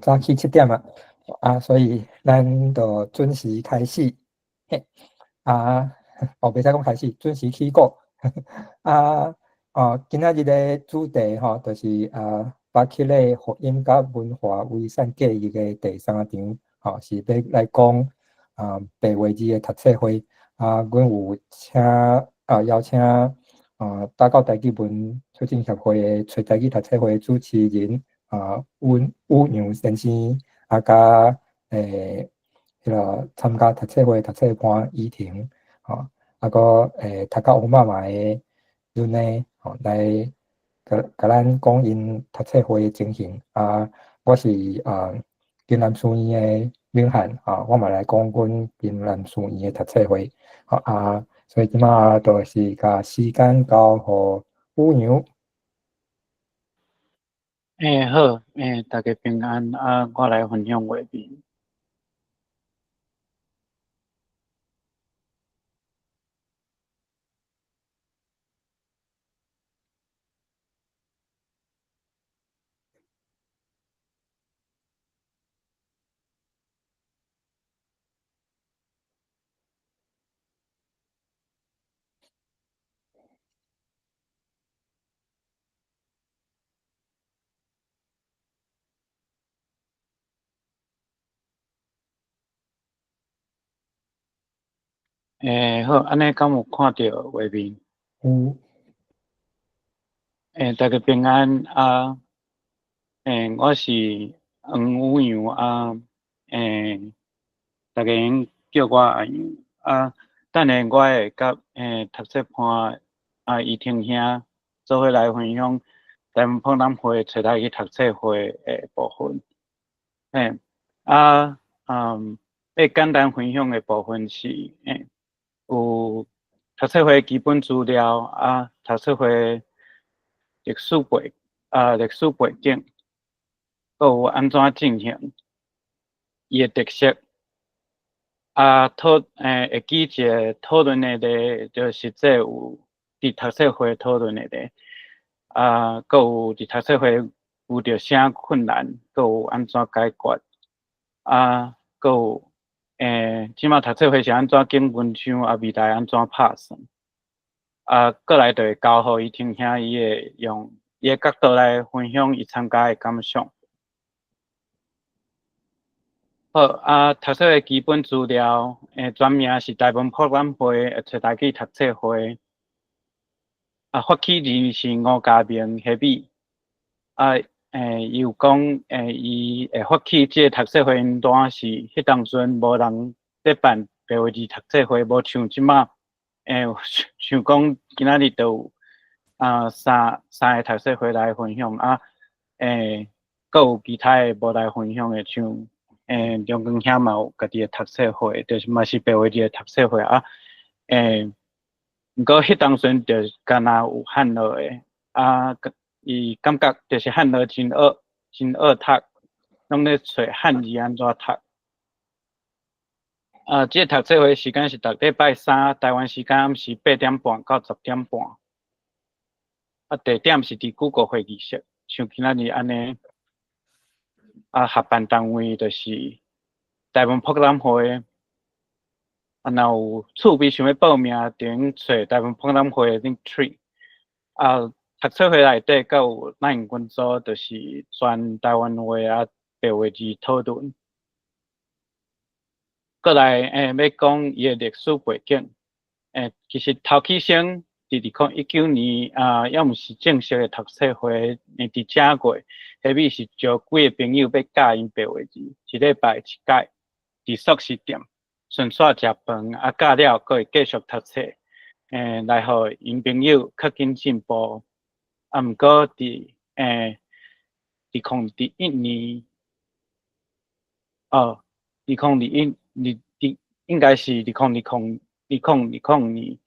早起7點啊，啊，所以咱就準時開始。嘿，啊，哦，袂使講開始，準時起鼓。啊，哦，今仔日的主題吼，就是啊，巴克禮福音佮文化遺產教育的第三場，吼，是欲來講啊白話字的讀冊會。啊，阮有請啊邀請啊大教台語文促進協會的揣台語讀冊會主持人啊，阮武陽先生啊，佮彼个參加讀冊會讀冊伴怡婷，吼，啊，閣讀甲烏媽媽的潤呢，吼，來共共咱講𪜶讀冊會的情形。啊，我是啊金南書院的明翰，啊，我嘛來講阮金南書院的讀冊會，吼啊，所以這馬就是共時間交予武陽。欸，好，欸，大家平安，啊，我來分享畫面。欸，好，按呢敢有看著畫面？有。欸，大家平安啊！欸，我是黃宇陽啊。欸，大家會叫我阿陽啊。等下我會佮讀冊伴啊怡婷兄做伙來分享台灣博覽會揣台語讀冊會的部分。欸，啊，欲簡單分享的部分是，欸，有讀冊會基本資料啊，讀冊會歷史背景，閣有按怎進行，伊的特色，啊，會記一个討論的例，就實際有佇讀冊會討論的例，啊，閣有佇讀冊會遇著啥困難，閣有按怎解決，啊，閣有這馬讀冊會是按怎揀文章，啊，未來按怎拍算，啊，過來就會交予怡婷兄，伊會用伊的角度來分享伊參加的感想。好，啊，讀冊會基本資料，全名是台灣博覽會揣台語讀冊會，啊，發起人是吳家明彼米，啊，伊有講，伊會發起這個讀冊會，因當時彼當陣無人咧辦白話字讀冊會，無像這馬，像講今仔日就有啊三個讀冊會來分享，啊，閣有其他的無來分享的，像梁光兄嘛有家己的讀冊會，就是嘛是白話字的讀冊會啊，毋過彼當陣就敢若有漢樂的，啊，伊感覺就是漢樂真惡，真惡讀，攏咧揣漢字按怎讀。啊，這個讀冊會時間是逐禮拜三，台灣時間暗時8點半到10點半。啊，地點是佇 Google 會議室，像今仔日按呢。啊，合辦單位就是台灣博覽會。啊，若有趣味想欲報名，就用揣台灣博覽會的 Linktree。啊，讀冊會內底閣有咱群組，就是全台灣話啊白話字討論。過來，欲講伊的歷史背景。其實頭起先佇2019年啊，猶毋是正式的讀冊會，佇正月，彼米是招幾个朋友欲教𪜶白話字，一禮拜一擺，佇速食店，順紲食飯，啊教了，閣會繼續讀冊，來予𪜶朋友較緊進步。啊，毋過佇2021年，哦，2021二二應該是2020年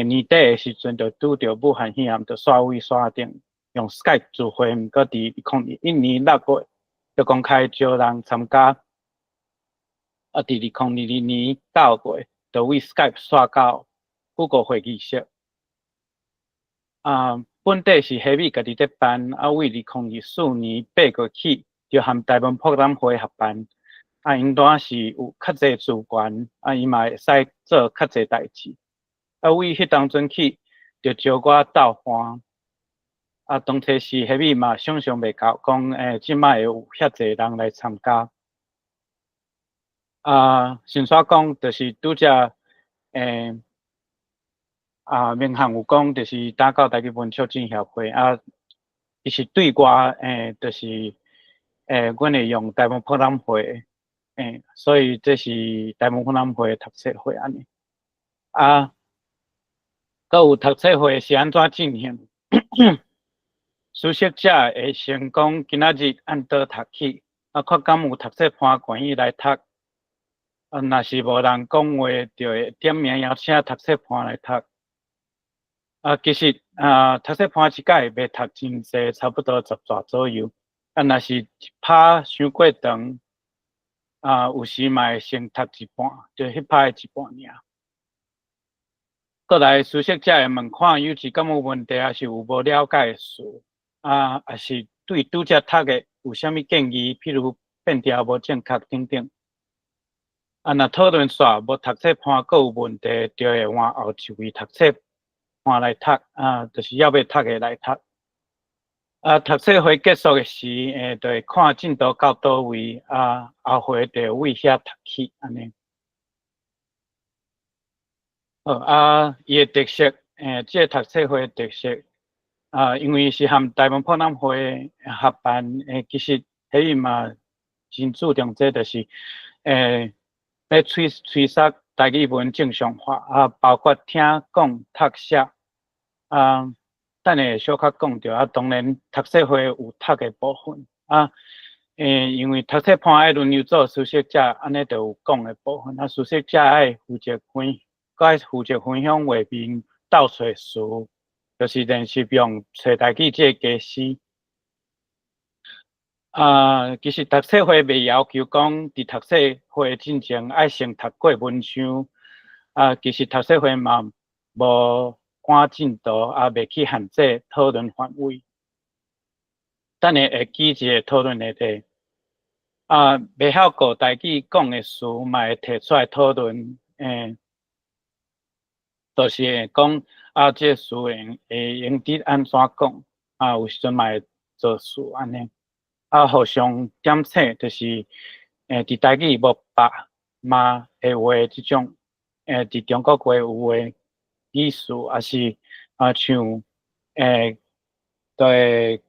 年底的時陣，就拄著武漢肺炎，就煞位線頂用 Skype 聚會。毋過佇2021年6月，就公開招人參加。啊，佇2022年9月，就為 Skype 煞到 Google 會議室。啊，本底是彼米家己咧辦，啊，為2024年8月起，就和台文博覽會合辦，啊，𪜶當時有較濟資源，啊，伊嘛會使做較濟代誌。啊，為彼當陣起，就招我鬥伴。啊，當初時彼米嘛想象袂到，講這擺會有遐濟人來參加。啊，先煞講，就是拄才明翰有講，就是打狗台語文促進協會啊，伊是對外就是阮會用台文博覽會，所以這是台文博覽會讀冊會按呢。啊，閣有讀冊會是按怎進行？書寫者會先講今仔日按佗讀起，啊，看敢有讀冊伴願意來讀。啊，若是無人講話，就會點名邀請讀冊伴來讀。啊，其實啊，讀冊伴一擺袂讀真濟，差不多10逝左右。啊，若是一拍傷過長，啊，有時嘛會先讀一半，就彼拍的一半爾。閣來，書寫者會問看有時敢有問題，抑是有無了解的詞，啊，抑是對拄才讀的有啥物建議，譬如變調無正確等等。啊，若討論煞無讀冊伴閣有問題，就會換後一位讀冊伴來讀，啊，就是猶未讀的來讀。啊，讀冊會結束的時，就會看進度到佗位，啊，後回就為遐讀起，按呢。好，啊，伊的特色，這個讀冊會的特色，啊，因為是和台灣博覽會合辦，其實彼嘛真注重這就是，欲催促台語文正常化，啊，包括聽講讀寫，啊，等下小可講著，啊，當然讀冊會有讀的部分，啊，因為讀冊伴愛輪流做書寫者，按呢就有講的部分，啊，書寫者愛負責分，閣愛負責分享畫面、鬥揣詞，就是練習用揣台語這個家私。啊，其實讀冊會袂要求講，佇讀冊會進前愛先讀過文章。啊，其實讀冊會嘛無趕進度，也袂去限制討論範圍。等下會舉一个討論的例。啊，袂曉顧台語講的詞，嘛會提出來討論。就是會講啊，這個詞會用得按怎講？啊，有時陣嘛會造詞按呢。啊，互相點醒，就是佇台語無爸媽的話，這種佇中國話有的意思，抑是啊像對，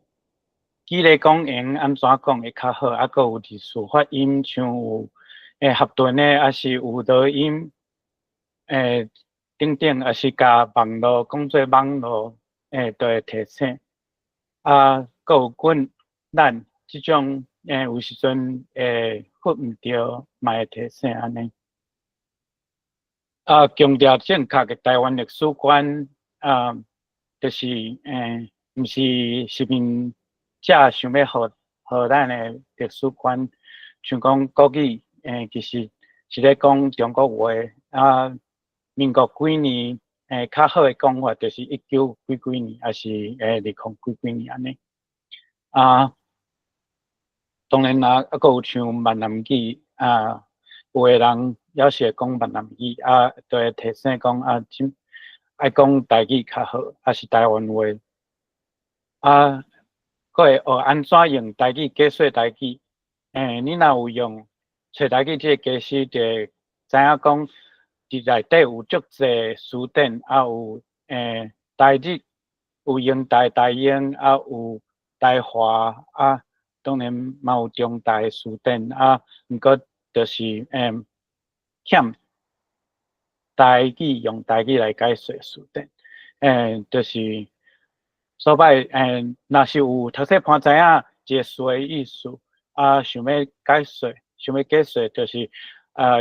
舉例講用按怎講會較好？啊，閣有字詞發音，像有合頓的，抑是有濁音，等等，抑是共網路講做網路，都會提醒。啊，閣有阮咱這種有時陣會發毋對，嘛會提醒按呢。啊，強調正確的台灣歷史觀，啊，就是毋是殖民者想欲予咱的歷史觀，像講國語，其實是咧講中國話。啊，民國幾年，較好的講法就是一九幾幾年，抑是二零幾幾年按呢。啊，當然啦，啊，閣有像閩南語，啊，有的人猶是會講閩南語，啊，就會提醒講啊，這愛講台語較好，抑是台灣話。啊，閣會學按怎用台語解說台語。你若有用揣台語這个家私，就會知影講，佇內底有足濟詞典，啊有台日，有英台、台英，啊有台華，啊當然嘛有中台的詞典，啊，毋過就是欠台語用台語來解說詞典，就是所擺若是有讀冊伴知影一个詞的意思，啊，想欲解說，想欲解說，就是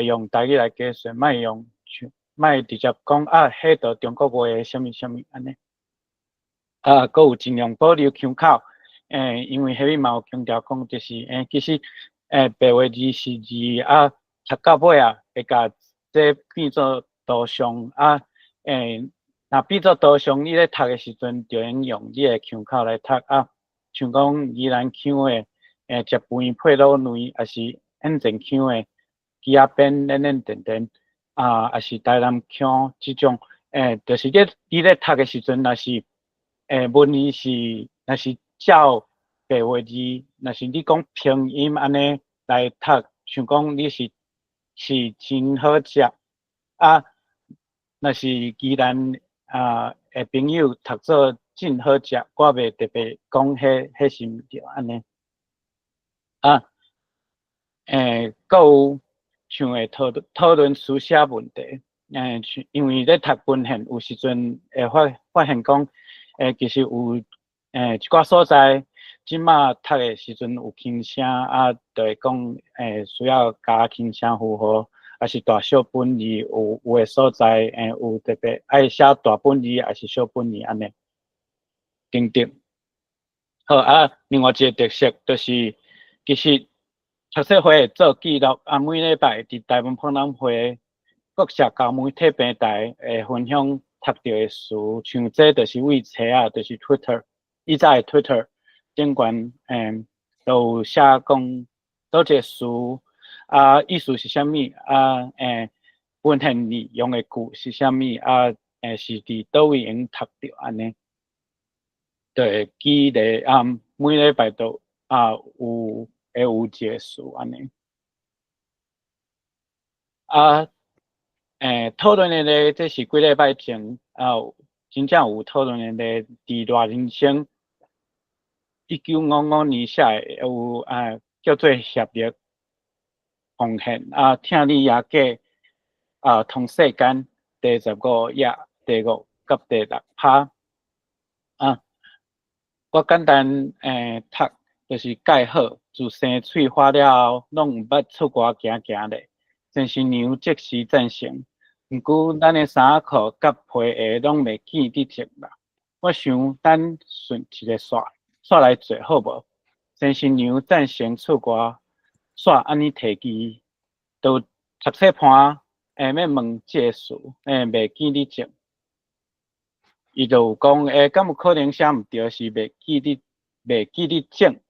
用台語來解說，莫用莫直接講啊，彼著中國話的啥物啥物按呢。啊，閣有盡量保留腔口，因為彼米嘛有強調講，就是其實白話字是字啊，讀到尾啊，會共這變做圖像啊，若變做圖像，你咧讀的時陣，就用用你的腔口來讀啊，像講宜蘭腔的食飯配滷卵，抑是眼前腔的枝仔邊軟軟電電，啊，抑是台南腔這種，就是你咧讀的時陣，若是文字是若是照白話字，若是你講拼音按呢來讀，想講你是真好食，啊，若是宜蘭啊的朋友讀做真好食，我袂特別講彼是毋對按呢。啊，閣有像會討論書寫問題，因為咧讀文獻有時陣會發現講，其實有一寡所在，這馬讀的時陣有輕聲，啊，就會講需要加輕聲符號，抑是大小本字有的所在，有特別愛寫大本字，抑是小本字按呢，等等。好啊，另外一個特色就是，其實讀冊會會做記錄，啊，每禮拜佇台灣博覽會各社交媒體平台會分享讀著的詞，像這就是為冊仔，就是 Twitter，以早的 Twitter 頂懸，都有寫講佗一個詞，啊，意思是啥物，啊，文獻裡用的句是啥物，啊，是佇佗位會用讀著按呢，就會記咧，啊，每禮拜都啊有會有一個詞按呢。啊，討論的咧，這是幾禮拜前啊，真正有討論的咧，佇賴人生1955年寫的有啊，叫做協力奉獻啊，聽你也過啊，通世間第15頁第五佮第六拍啊，我簡單讀就是蓋好，自生喙發了後，攏毋捌出外行行咧。先生娘即時贊成，毋過咱的衫仔褲佮皮鞋攏袂見得穿啦。我想咱順一個線煞來做好無？先生娘贊成出外煞按呢提議，就讀冊盤欲問這个詞，袂見得穿。伊就有講，敢有可能寫毋著是袂記得種？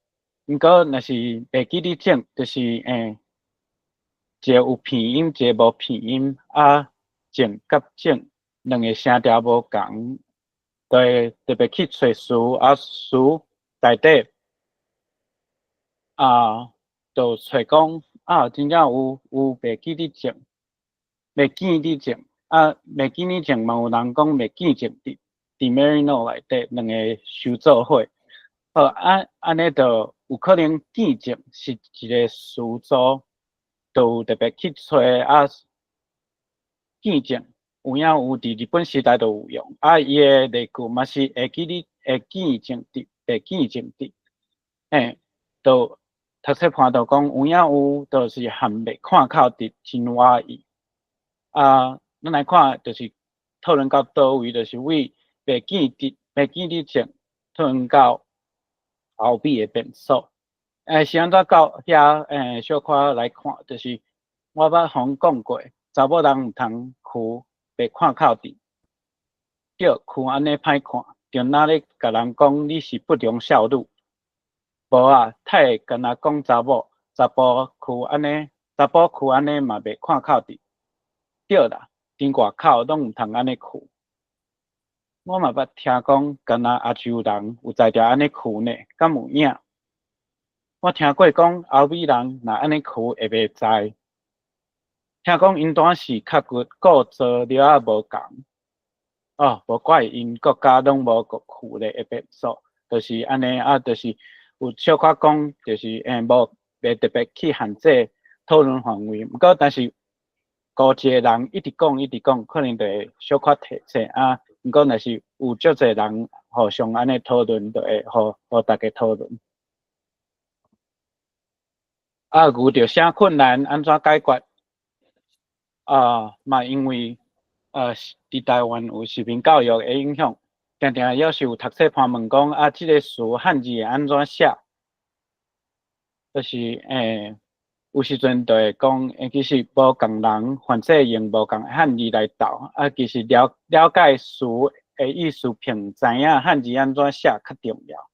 毋過若是袂記得種，就是，一個有鼻音，一個無鼻音，啊，種佮種兩個聲調無仝，就會特別去揣詞，啊，詞內底啊，就揣講啊，真正有袂記得種，袂見得種，啊，袂記得種嘛有人講袂見種佇 Maryknoll 內底兩個收做伙，好啊，按呢就有可能見證是一個詞組。就有特別去揣啊，見證有影有佇日本時代就有用，啊，伊的例句嘛是會記得會見證佇會見證佇，就讀冊盤就講有影有，就是含袂看口佇真倚意。啊，咱來看就是討論到佗位，就是為袂見得袂見得證討論到後尾的變數。是按怎到遐？小可來看，就是我捌予人講過，查某人毋通跍袂看口佇，對，跍按呢歹看，就若咧共人講你是不良少女。無啊，太會干焦講查某，查埔跍按呢，查埔跍按呢嘛袂看口佇。對啦，佇外口攏毋通按呢跍。我嘛捌聽講，干焦亞洲人有才調按呢跍呢，敢有影？我聽過講，歐美人若按呢跍會袂知。聽講𪜶單是較骨構造了仔無仝。哦，無怪𪜶國家攏無國跍咧會變數，就是按呢啊，就是有小可講，就是無袂特別去限制討論範圍。毋過，但是孤一個人一直講一直講，可能就會小可提醒啊。毋過，若是有足濟人互相按呢討論，就會予大家討論。啊，遇著啥困難，按怎解決？啊，嘛因為佇台灣有殖民教育的影響，定定猶是有讀冊盤問講啊，這個詞漢字會按怎寫？就是有時陣就會講，其實無仝人，反正用無仝漢字來鬥，啊，其實了解詞的意思，並知影漢字按怎寫較重要。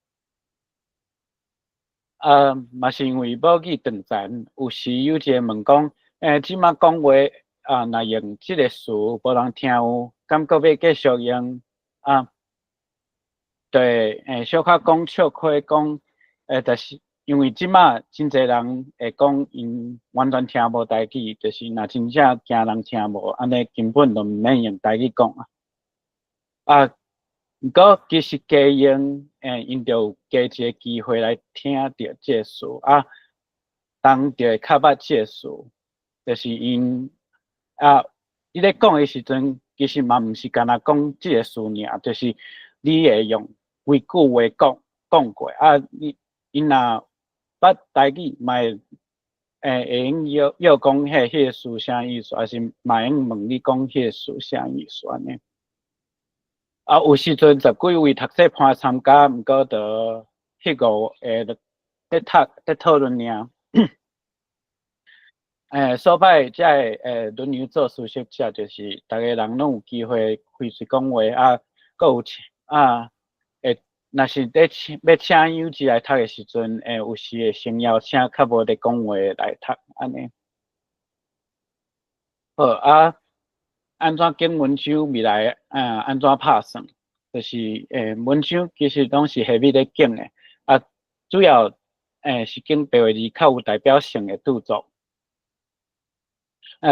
啊，嘛是因為母語斷層，有時有一个問講，這馬講話啊，若用這个詞無人聽有，敢閣欲繼續用？啊，對，小可講笑話講，但是因為這馬真濟人會講，𪜶完全聽無台語，就是若真正驚人聽無，按呢根本就毋免用台語講啊。啊，毋過其實加用，𪜶就有加一个機會來聽著這个詞啊，人就會較捌這个詞，就是𪜶啊，伊咧講的時陣，其實嘛毋是干焦講這个詞爾，就是你會用規句話講講過啊，你𪜶若捌台語，嘛會會用約約講彼个詞啥意思，抑是嘛會用問你講彼個詞啥意思按呢。啊，有時陣十幾位讀冊伴參加，毋過就彼五个咧讀咧討論爾。所擺才會輪流做書寫者，就是逐個人攏有機會開喙講話啊，閣有請啊，會若是咧請欲請友子來讀的時陣，有時會先邀請較無咧講話的來讀按呢。好啊，按怎揀文章未來按怎拍算？就是文章其實攏是下尾咧揀的，啊，主要是揀白話字較有代表性的著作。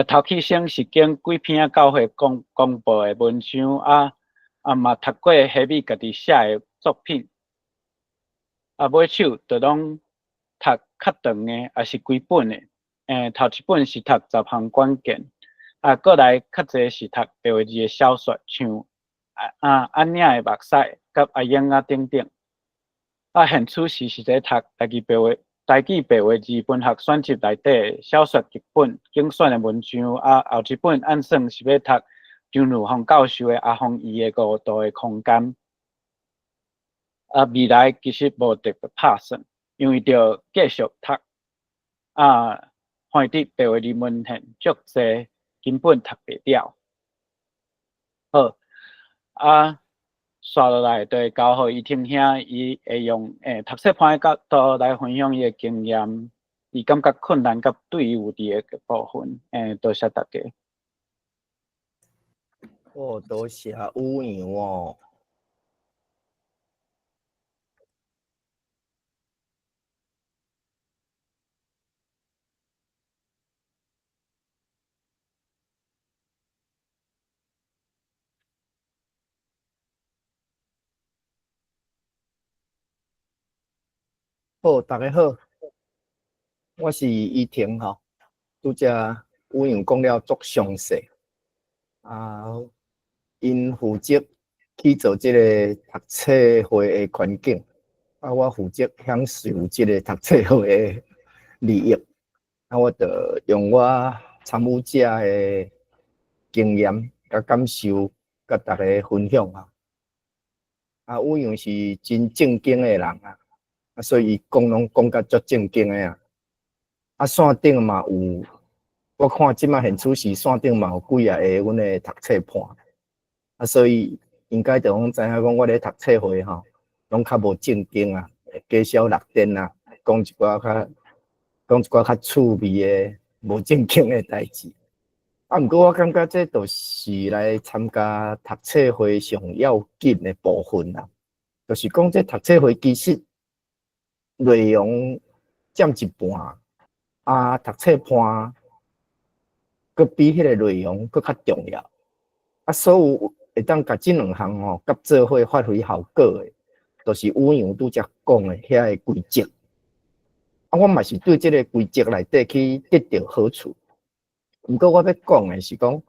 頭起先是揀幾篇教會公公布的文章，啊啊嘛讀過彼米家己寫的作品，啊尾手就攏讀較長的，抑是規本的。頭一本是讀十項關鍵，啊，過來較濟是讀白話字的小說，像啊阿領的目屎佮阿英仔等等。啊，現此時是咧讀台語白話字文學選集內底小說劇本揀選的文章，啊，後一本按算是欲讀張如芳教授的《阿芳伊的五度的空間》。啊，未來其實無特別拍算，因為著繼續讀，啊，看佇白話字文獻足濟，根本讀袂了。好，啊。紲落來，就會交予伊聽兄，伊會用讀冊伴的角度來分享伊的經驗，伊感覺困難佮對伊有利的部分。多謝大家。哦，多謝宇揚哦。好，大家好，我是依婷吼，拄才宇揚講了足詳細，啊，𪜶負責去做這个讀冊會的環境，啊，我負責享受這个讀冊會的利益，啊，我就用我參與者的經驗佮感受，佮大家分享啊。啊，宇揚是真正經的人啊。啊，所以伊講攏講甲足正經的啊！啊，線頂嘛有，我看這馬現此時線頂嘛有幾仔个阮的讀冊伴，啊，所以應該就攏知影講，我咧讀冊會吼，攏較無正經啊，會加少落電啊，講一寡較趣味的無正經的代誌。啊，毋過我感覺這就是來參加讀冊會上要緊的部分啦，就是講這讀冊會其實內容佔一半，啊，讀冊伴閣比彼个內容閣較重要。啊，所有會當共這兩項吼合做伙發揮效果的，就是宇揚拄才講的遐个規則。啊，我嘛是對這个規則內底去得著好處。毋過我欲講的是講，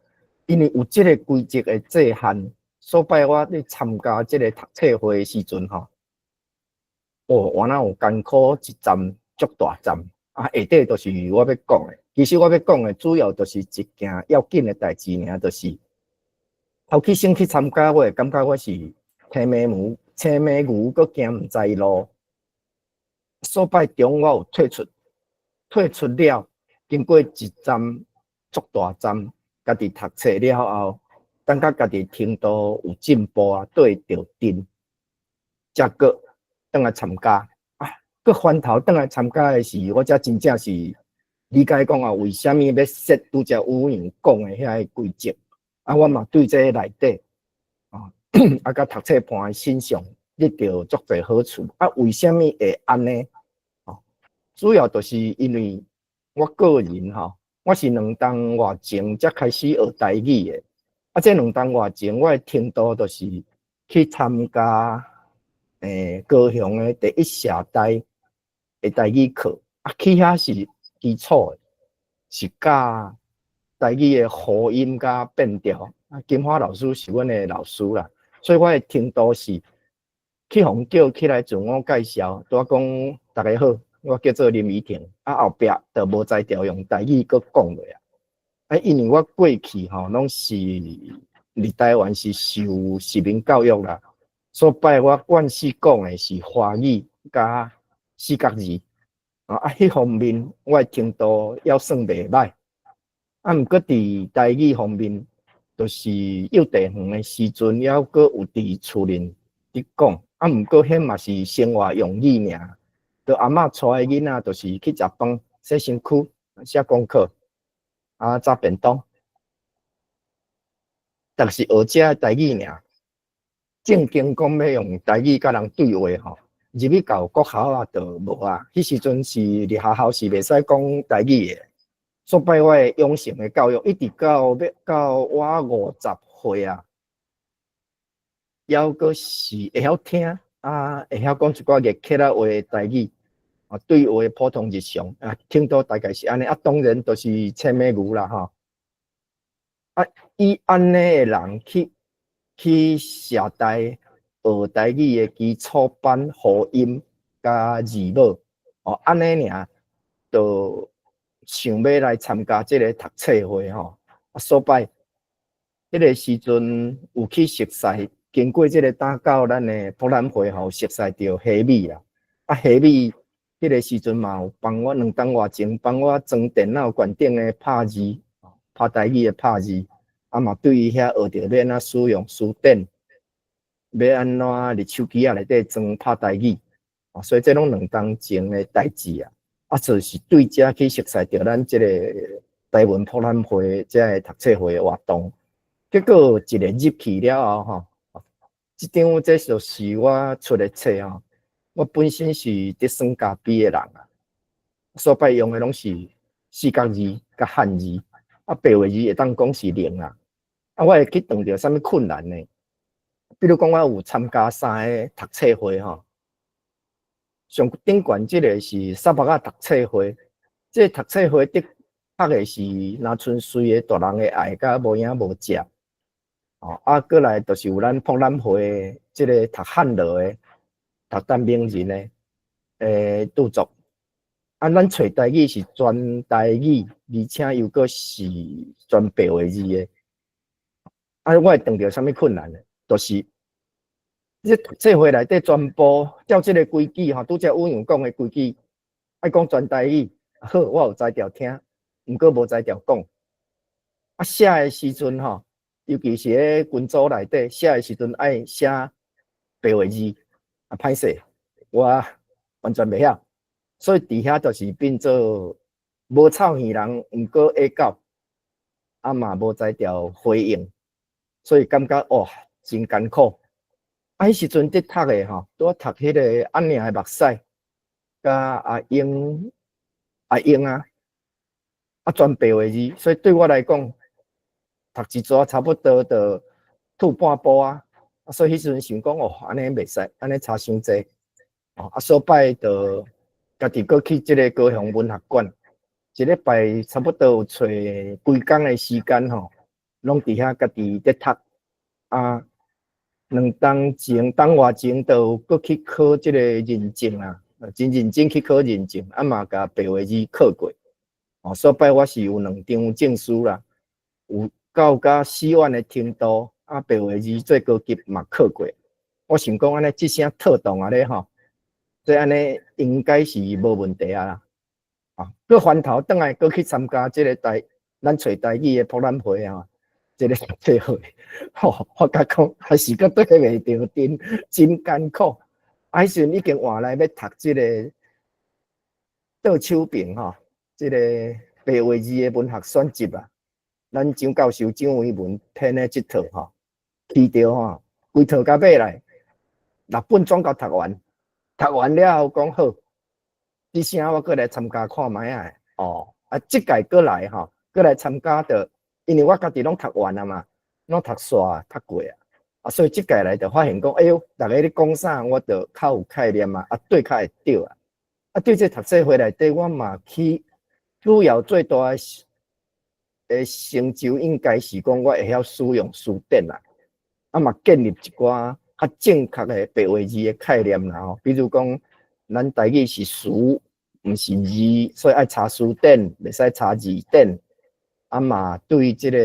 因為有這个規則的制限，所擺我咧參加這个讀冊會的時陣吼。哦，原來有艱苦一站足大站啊！下底就是我欲講的。其實我欲講的主要就是一件要緊的代誌爾，就是頭起先去參加，我會感覺我是青馬牛，青馬牛閣行毋知路。所擺中我有退出，退出了，經過一站足大站，家己讀冊了後，感覺家己程度有進步啊，對著陣，才閣轉來參加啊，閣翻頭轉來參加的時，我才真正是理解講啊，為啥物欲設拄才委員講的遐个規則。啊，我嘛對這个內底啊，啊，佮讀冊盤的現象得著足濟好處。啊，為啥物會按呢？哦，主要就是因為我個人吼，我是2冬外前才開始學台語的。啊，這2冬外前，我的程度就是去參加高雄的第一社大的台語課。啊，去遐是基礎的，是教台語的呼音佮變調。啊，金花老師是阮的老師啦，所以我的程度是去予叫起來自我介紹，拄仔講大家好，我叫做林怡婷。啊，後壁就無才調用台語閣講落啊。啊，因為我過去吼攏是佇台灣是受殖民教育啦，所擺我慣勢講的是華語佮四角字。啊，彼方面我的程度猶算袂䆀。啊，毋過佇台語方面，就是幼稚園的時陣，猶閣有佇厝裡佇講。啊，毋過彼嘛是生活用語爾。就阿嬤帶的囡仔，就是去食飯、洗身軀、寫功課、啊，紮便當。但是學這个台語爾，正經講欲用台語佮人對話吼，入去到國校啊，就無啊。彼時陣是佇學校是袂使講台語的。所擺我的養成的教育，一直到欲到我50歲啊，猶閣是會曉聽啊，會曉講一寡粵客仔話的台語啊，對話普通日常啊，聽到大概是按呢啊，當然就是青尾牛啦吼。啊，以按呢的人去社大學台語的基礎班呼音佮字母，哦，按呢爾，就想欲來參加這个讀冊會吼。啊，所擺彼个時陣有去熟似，經過這个打到咱的博覽會吼，熟似著黑米啦。啊，黑米彼个時陣嘛有幫我2冬外前幫我裝電腦懸頂的拍字，拍台語的拍字，啊嘛對伊遐學著欲按怎使用辭典，欲按怎佇手機仔內底裝拍台語，啊，所以這攏2冬前的代誌啊。啊，就是對遮去熟似著咱這个台文博覽會這个讀冊會的活動，結果一个入去了後吼，這張這就是我出的冊吼。我本身是佇耍咖啡的人啊，所擺用的攏是四角字佮漢字，啊白話字會當講是零啊。啊，我會去碰著啥物困難呢？比如講，我有參加三个讀冊會吼，上頂懸這个是沙漠仔讀冊會，這個讀冊會的讀的是若賰隨的大人的愛，佮無影無跡。哦，啊，過來就是有咱博覽會這个讀漢樂的、讀陳明仁的著作。啊，咱揣台語是全台語，而且又閣是全白話字的。啊，我會碰著啥物困難呢？就是這讀冊會內底全部照這个規矩吼，拄才委員講的規矩，愛講全台語。好，我有才調聽，毋過無才調講。啊，寫的時陣吼，尤其是咧群組內底寫的時陣，愛寫白話字，啊，歹勢，我完全袂曉，所以佇遐就是變做無臭耳人，毋過會到，啊嘛無才調回應，所以感覺哦真艱苦。啊，彼時陣佇讀的吼，拄仔讀彼个阿娘的目屎，佮阿英阿英啊，啊全白話字，所以對我來講，讀一逝差不多就吐半步啊。啊，所以彼時陣想講哦，按呢袂使，按呢差傷濟。哦，啊，所擺就家己閣去這个高雄文學館，一禮拜差不多有揣規工的時間吼，攏佇遐家己佇讀。啊，2冬前、冬外前就有閣去考這个認證啊，真認真去考認證，啊嘛共白話字考過。哦，所擺我是有兩張證書啦，有到甲C1的程度，啊白話字最高級嘛考過。我想講按呢，這聲套動按呢吼，這按呢應該是無問題啊啦。啊，閣翻頭轉來，閣去參加這个台咱揣台語的博覽會啊，這个讀冊會，吼，我共講還是閣對袂著陣，真艱苦。啊，彼時陣已經換來欲讀這个倒手爿吼，這个白話字的文學選集啊，咱蔣教授蔣偉文編的這套吼，去著吼，規套共買來，六本總共讀完，讀完了後講好，這聲我閣來參加看覓仔哦，啊，這屆閣來吼，閣來參加著，因為我家己攏讀完啊嘛，攏讀煞讀過啊，啊，所以這屆來就發現講，哎喲，逐家咧講啥，我就較有概念啊，啊，對較會對啊。啊，對這讀冊會內底，我嘛去主要最大的成就，應該是講我會曉使用辭典啦，啊嘛建立一寡較正確的白話字的概念啦吼。比如講，咱台語是詞，毋是字，所以愛查辭典，袂使查字典。啊嘛對這個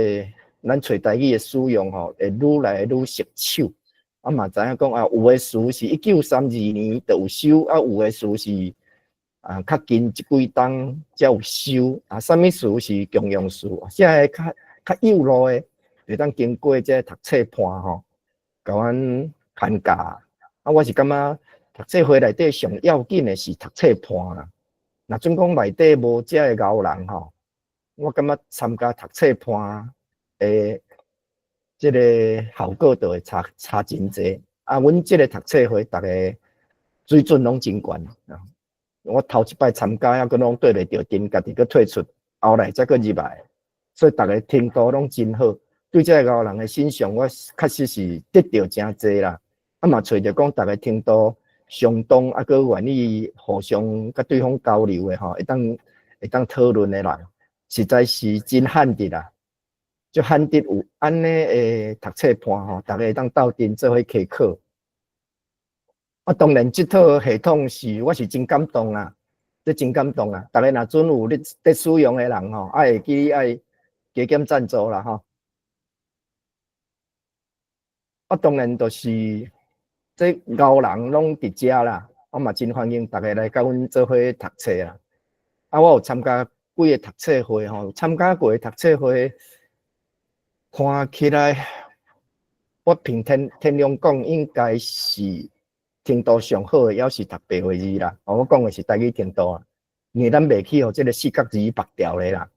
咱揣台語的使用吼，會愈來愈熟手。啊嘛知影講啊，有的詞是1932年就有收，啊有的詞是啊，較近這幾冬才有收啊，啥物詞是常用詞，這个較較幼路的，會當經過這個讀冊伴吼，共阮牽教。啊，我是感覺讀冊會內底上要緊的是讀冊伴啦。若準講內底無這个𠢕人吼，我感覺參加讀冊伴的這个效果就會差差真濟。啊，阮這个讀冊會，逐个水準攏真懸。我頭一擺參加，猶閣攏對袂著陣，家己閣退出，後來才閣入來，所以逐个程度攏真好。對這个𠢕人的欣賞，我確實是得著誠濟啦。啊嘛，揣著講逐个程度相當，啊閣願意互相佮對方交流的吼，會當討論的人，實在是真罕得啦。足罕得有按呢的讀冊伴吼，逐个會當鬥陣做伙開課。啊，當然，這套系統是我是真感動啊，這真感動啊！逐家若準有咧咧使用的人吼，啊會記愛加減贊助啦吼。啊，當然就是這𠢕人攏佇遮啦，我嘛真歡迎逐家來佮阮做伙讀冊啦。啊，我有參加幾个讀冊會吼，參加過的讀冊會，看起來我憑天天良講應該是程度上好的，猶是讀白話字啦。我講的是台語程度啊，因為咱袂去予這个四角字縛牢咧啦。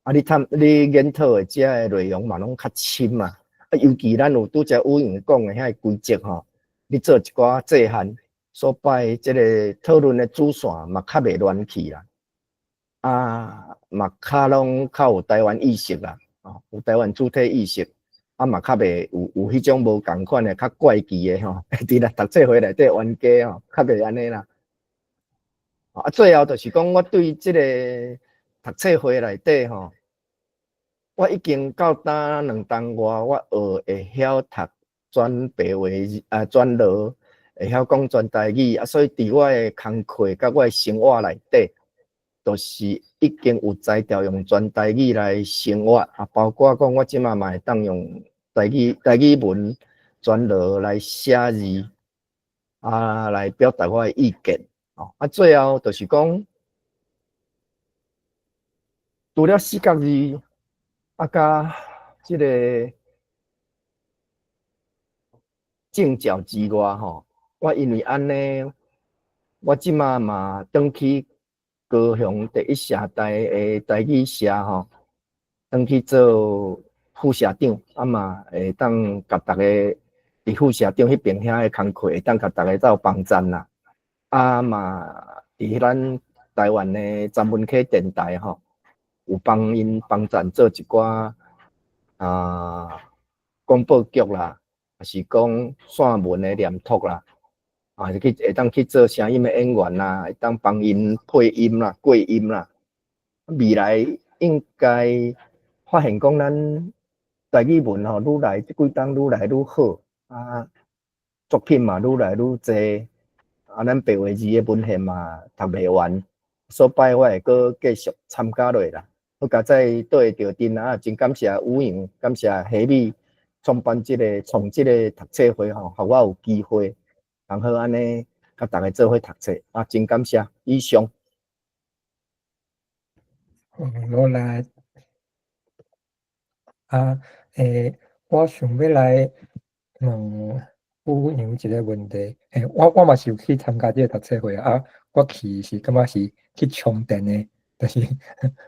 啊，你探你研討的這个內容嘛，攏較深嘛。啊，尤其咱有拄才委員講的遐个規則吼，你做一寡制限，所擺這个討論的主線嘛較袂亂去啦。啊，嘛較攏較有台灣意識啦，哦，有台灣主體意識。啊嘛較袂有彼種無仝款的較怪奇的吼，佇咧讀冊會內底冤家吼，較袂按呢啦。啊，最後就是講，我對這个讀冊會內底吼，我已經到今2冬外，我學會曉讀全白話啊，全羅會曉講全台語啊，所以佇我的工課佮我的生活內底，就是已經有才調用全台語來生活啊，包括講我這馬嘛會當用台語文全羅來寫字啊，來表達我的意見。啊，最後就是講，除了四角字，啊，佮這个證照之外，吼，我因為按呢，我這馬嘛轉去高雄第一社大的台語社吼，轉去做副社長，啊嘛會當共逐家佇副社長彼爿遐的工課，會當共逐家鬥幫贊啦。啊嘛，佇咱台灣的曾文溪電台吼，有幫𪜶幫贊做一寡啊廣播劇啦，抑是講散文的念讀啦，啊，去會當去做聲音的演員啦，會當幫𪜶配音啦、過音啦。未來應該發現講咱台語文吼，愈來這幾冬愈來愈好，啊，作品嘛愈來愈濟，啊，咱白話字的文獻嘛讀袂完，所擺我會閣繼續參加落啦。好佳哉對著陣啊，真感謝宇陽，感謝夏米創辦這个創這个讀冊會吼，予我有機會，通好按呢，共逐家做伙讀冊啊，真感謝。以上。努力。啊，我想欲來問宇陽一个問題。我嘛是有去參加這个讀冊會啊，我去是感覺是去充電的，就是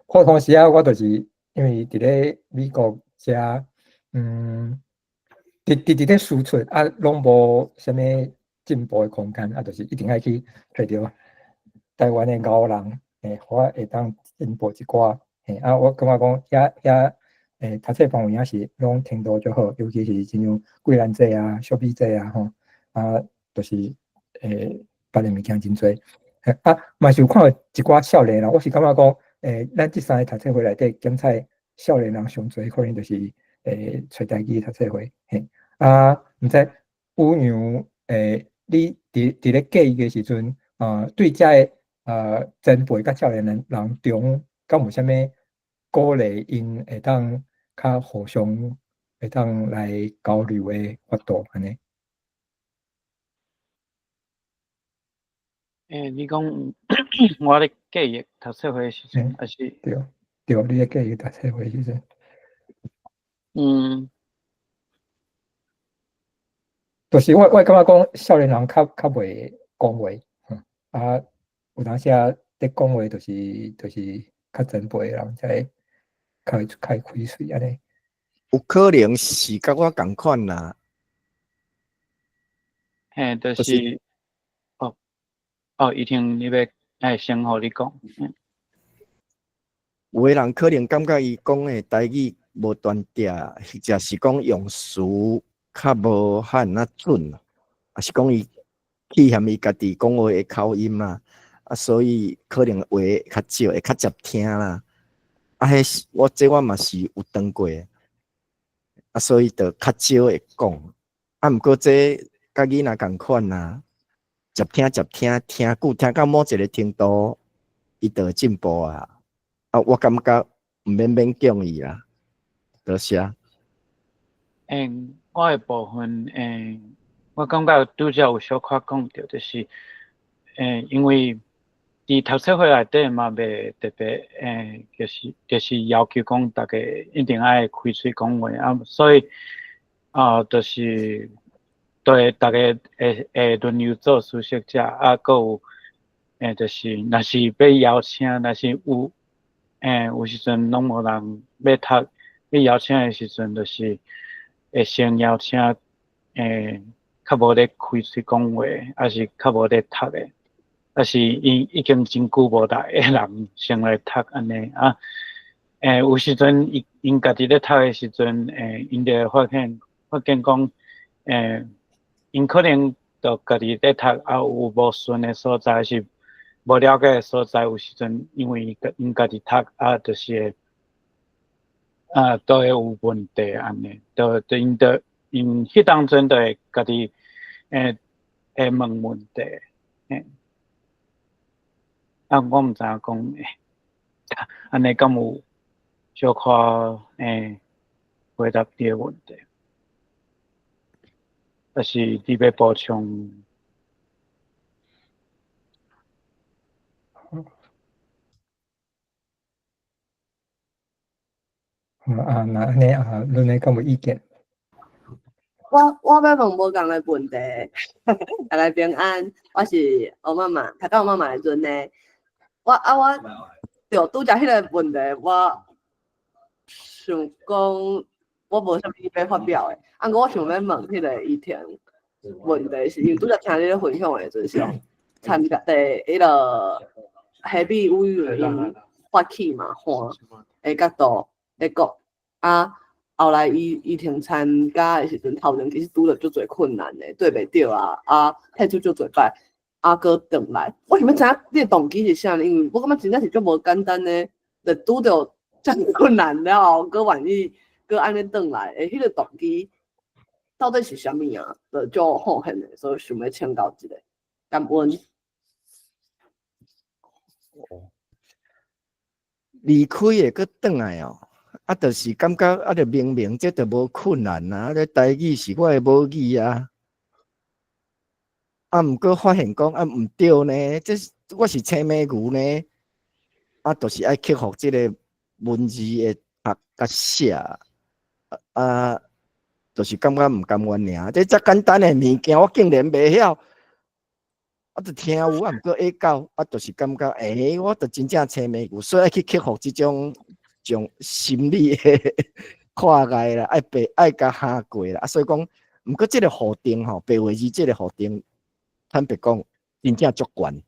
普通時啊，我就是因為佇咧美國遮，佇佇佇咧輸出啊，攏無啥物進步的空間，啊，就是一定愛去揣著台灣的𠢕人，予我會當進步一寡，嘿，啊，我感覺講遐遐，讀冊範圍也是攏程度足好，尤其是親像桂蘭姐啊、小美姐啊，吼，啊，就是別的物件真濟，啊，嘛是有看到一寡少年人，我是感覺講，咱這三个讀冊會內底檢採少年人上濟，可能就是揣台語讀冊會，嘿，啊，毋知宇陽，你佇佇咧教育的時陣，啊，對遮个前輩佮少年人人中，敢有啥物鼓勵𪜶會當較互相會當來交流的法度按呢？你講我咧教育讀冊會的時陣，抑是？對對，你咧教育讀冊會時陣。就是我感覺講少年人較較袂講話，啊，有當時啊，佇講話就是較前輩的人才會較會較會開喙按呢。有可能是佮我仝款啦。嘿，就是，哦，哦，怡婷，你欲愛先予你講。有的人可能感覺伊講的台語無端正，或者是講用詞較無遐爾準，抑是講伊去嫌伊家己講話的口音啦，啊，所以可能話較少，會較捷聽啦。啊，彼是我這我嘛是有當過，啊，所以就較少會講。啊，毋過這佮囡仔仝款啊，捷聽捷聽，聽久聽到某一个程度，伊就會進步啊。啊，我感覺毋免勉強伊啦，多謝。我的部分，我感覺拄才有小可講著，就是，因為佇讀冊會內底嘛袂特別，就是要求講逐家一定愛開喙講話啊，所以，啊，就是對逐家會會輪流做書寫者，啊，閣有，就是若是欲邀請，若是有，有時陣攏無人欲讀，欲邀請的時陣，就是會先邀請，較無咧開喙講話，抑是較無咧讀的，抑是𪜶已經真久無來的人先來讀按呢啊。有時陣伊𪜶家己咧讀的時陣，𪜶就會發現發現講，𪜶可能就家己咧讀，啊有無順的所在，是無了解的所在，有時陣因為𪜶家己讀，啊，就是會啊，都會有問題按呢，就就𪜶就𪜶彼當陣就會家己會問問題，嘿。啊，我毋知影講，按呢敢有小可回答你的問題，抑是你欲補充？啊，那按呢啊，恁咧敢有意見？我我欲問無仝的問題，大家平安，我是歐媽媽，讀到歐媽媽的陣呢，我啊我就拄才彼个問題，我想講我無啥物欲發表的，啊，毋過我想欲問彼个怡婷問題，是因為拄才聽你咧分享的陣時，參加佇彼个彼美委員𪜶發起嘛，換的角度來講，啊，後來伊怡婷參加的時陣，頭前其實拄著足濟困難的，對袂著啊，啊，退出足濟擺，啊，閣轉來。我想欲知影你的動機是啥？因為我感覺真正是足無簡單的，就拄著遮爾困難了後，閣願意閣按呢轉來，的彼个動機到底是啥物啊？就足好奇的，所以想欲請教一下，感恩。哦，離開的閣轉來哦。啊，就是感覺啊，就明明這就無困難啊，這台語是我的母語啊。啊，毋過發現講啊，毋對呢，這是我是青牯牛呢。啊，就是愛克服這个文字的讀佮寫，啊，就是感覺毋甘願爾。這遮簡單的物件，我竟然袂曉。啊，就聽有啊，毋過下到啊，就是感覺，欸，我就真正青梅牛，所以愛去克服這種種心理的跨界啦，愛白愛共蝦過啦。啊，所以講，毋過這個予定吼，白話字這個予定，坦白講，真正足懸，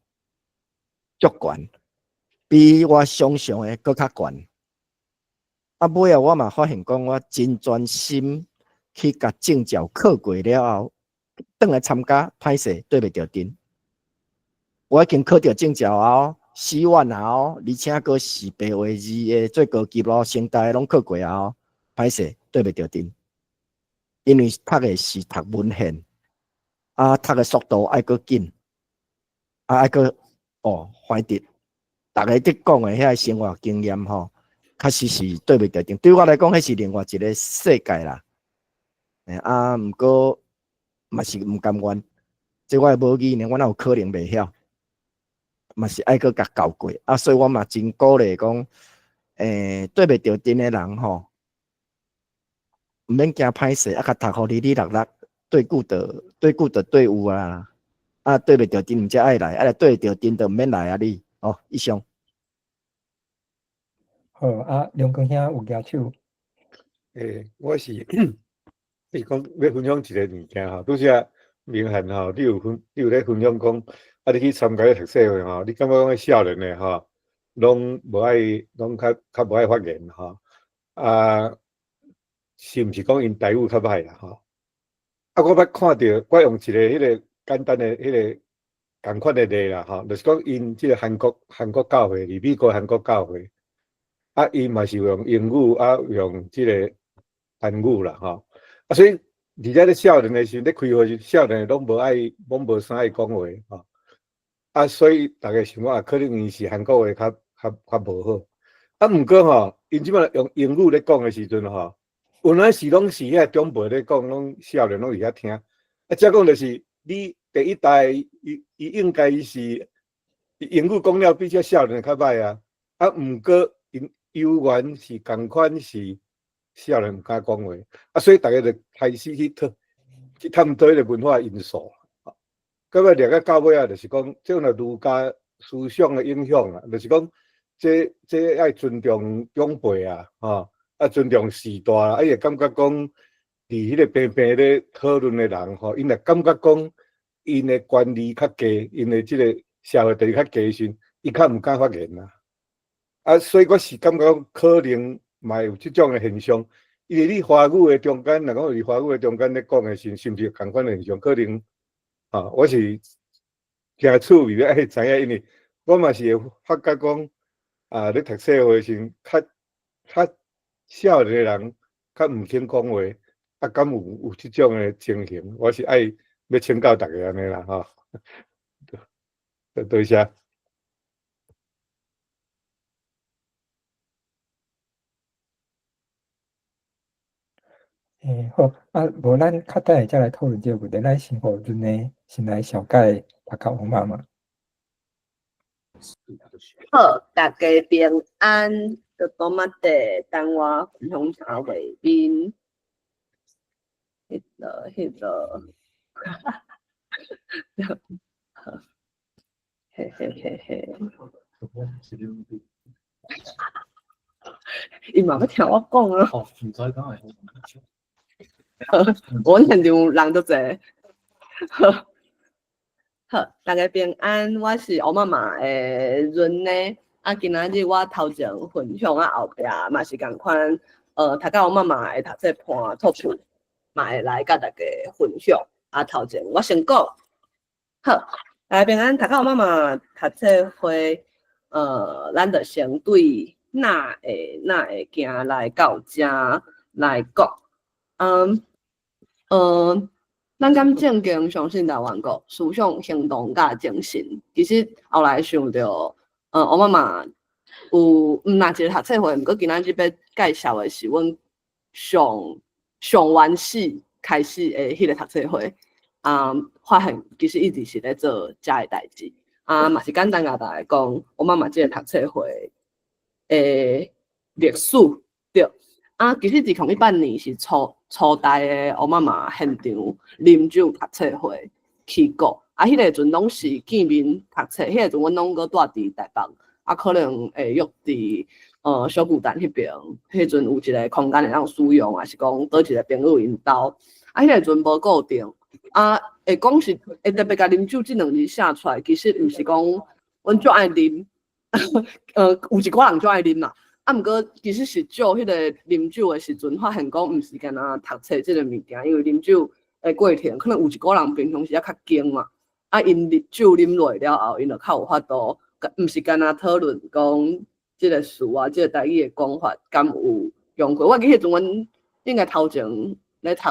足懸，比我想象的閣較懸。啊，尾仔我嘛發現講，我真專心去共證照考過了後，轉來參加，歹勢對袂著陣。我已經考著證照啊，C1 啊哦，而且閣是白話字的最高級咯，聲大攏考過啊哦，歹勢對袂著陣，因為讀的是讀文獻，啊，讀的速度愛閣緊，啊，愛閣哦，反正逐个佇講的遐生活經驗吼，確實是對袂著陣。對我來講，彼是另外一個世界啦。欸，啊，毋過嘛是毋甘願，這我的母語呢，我哪有可能袂曉？嘛是愛閣共教過，啊，所以我嘛真鼓勵講，欸，對袂著陣的人吼，毋免驚歹勢，啊，共讀予哩哩落落，對久就對久就對有啊，啊，對袂著陣毋才愛來，啊，若對著陣就毋免來啊你，哦，以上。好，啊，梁光兄有舉手。欸，我是是講欲分享一个物件吼，拄才明翰吼，你有咧分享講，啊，你去參加讀冊會吼，你感覺講彼少年的吼，攏無愛，攏較較無愛發言吼，啊，是毋是講𪜶台語較歹啦吼？啊，我捌看著，我用一個彼个簡單的彼个仝款的例啦吼，就是講𪜶這个韓國教會，佇美國韓國教會，啊，𪜶嘛是用英語啊，用這个韓語啦吼，啊，所以佇遮咧少年的時陣咧開會時，少年攏無愛，攏無啥愛講話吼，啊，所以逐家想講啊，可能𪜶是韓國話較較較無好，啊，毋過吼，𪜶這擺用英語咧講的時陣吼，有當時攏是遐長輩咧講，攏少年攏佇遐聽，啊，這講就是你第一代，伊伊應該是英語講了比這少年較歹啊，啊，毋過𪜶猶原是仝款是少年毋敢講話，啊，所以逐家就開始去討去探討彼個文化因素。到尾掠到到尾仔，就是講，這種儒家思想的影響啊，就是講，這這愛尊重長輩啊，吼，啊尊重序大啊，伊會感覺講，佇彼個平平咧討論的人吼，𪜶若感覺講，𪜶的權利較低，𪜶的這個社會地位較低時，伊較毋敢發言啊。啊，所以我是感覺可能嘛有這種的現象，因為你華語的中間，若講佇華語的中間咧講的時，是毋是仝款的現象？可能啊，我是誠趣味欲愛知影，因為我嘛是會發覺講，啊，咧讀冊會時，較較少年的人較毋肯講話，啊，敢有有這種的情形？我是愛欲請教大家按呢啦，吼。多謝。欸，好，啊，無咱較等下才來討論這個問題，咱先予潤呢先來小解讀較黃媽媽。好，大家平安，就多麼得等我分享啥畫面。彼个，彼个，好，嘿嘿嘿嘿。伊嘛欲聽我講啊。哦，毋知講會。阮現場人足濟。好，好，大家平安，我是黃媽媽的潤呢。啊，今仔日我頭前分享啊，後壁嘛是仝款，讀甲黃媽媽的讀冊伴托厝，嘛會來佮大家分享。啊，頭前我先講。好，大家平安，讀甲黃媽媽讀冊會，咱就先對哪會哪會行來到遮來講。咱敢正經相信台灣國思想、行動佮精神？其實後來想著，我媽媽有毋若一個讀冊會，毋過今仔日欲介紹的是阮上上原始開始的彼個讀冊會。啊，發現其實一直是咧做遮的代誌。啊，嘛是簡單共大家講，我媽媽這個讀冊會的歷史對。啊，其實2018年是初初代的我媽媽現場啉酒讀冊會起鼓。啊，彼個時陣攏是見面讀冊，彼個時陣阮攏閣蹛佇台北，啊，可能會約佇小巨蛋彼爿，彼陣有一個空間會當使用，抑是講佗一个朋友𪜶兜。啊，彼個時陣無固定，啊，會講是會特別共啉酒這兩字寫出來，其實毋是講阮足愛啉，有一寡人足愛啉啦。啊，毋過其實是借彼個啉酒的時陣，發現講毋是干焦讀冊這個物件，因為啉酒的過程，可能有一寡人平常時仔較堅嘛，啊，𪜶啉酒啉落了後，𪜶就較有法度，毋是干焦討論講這個事啊，這個台語的講法敢有用過。我記彼陣阮應該頭前咧讀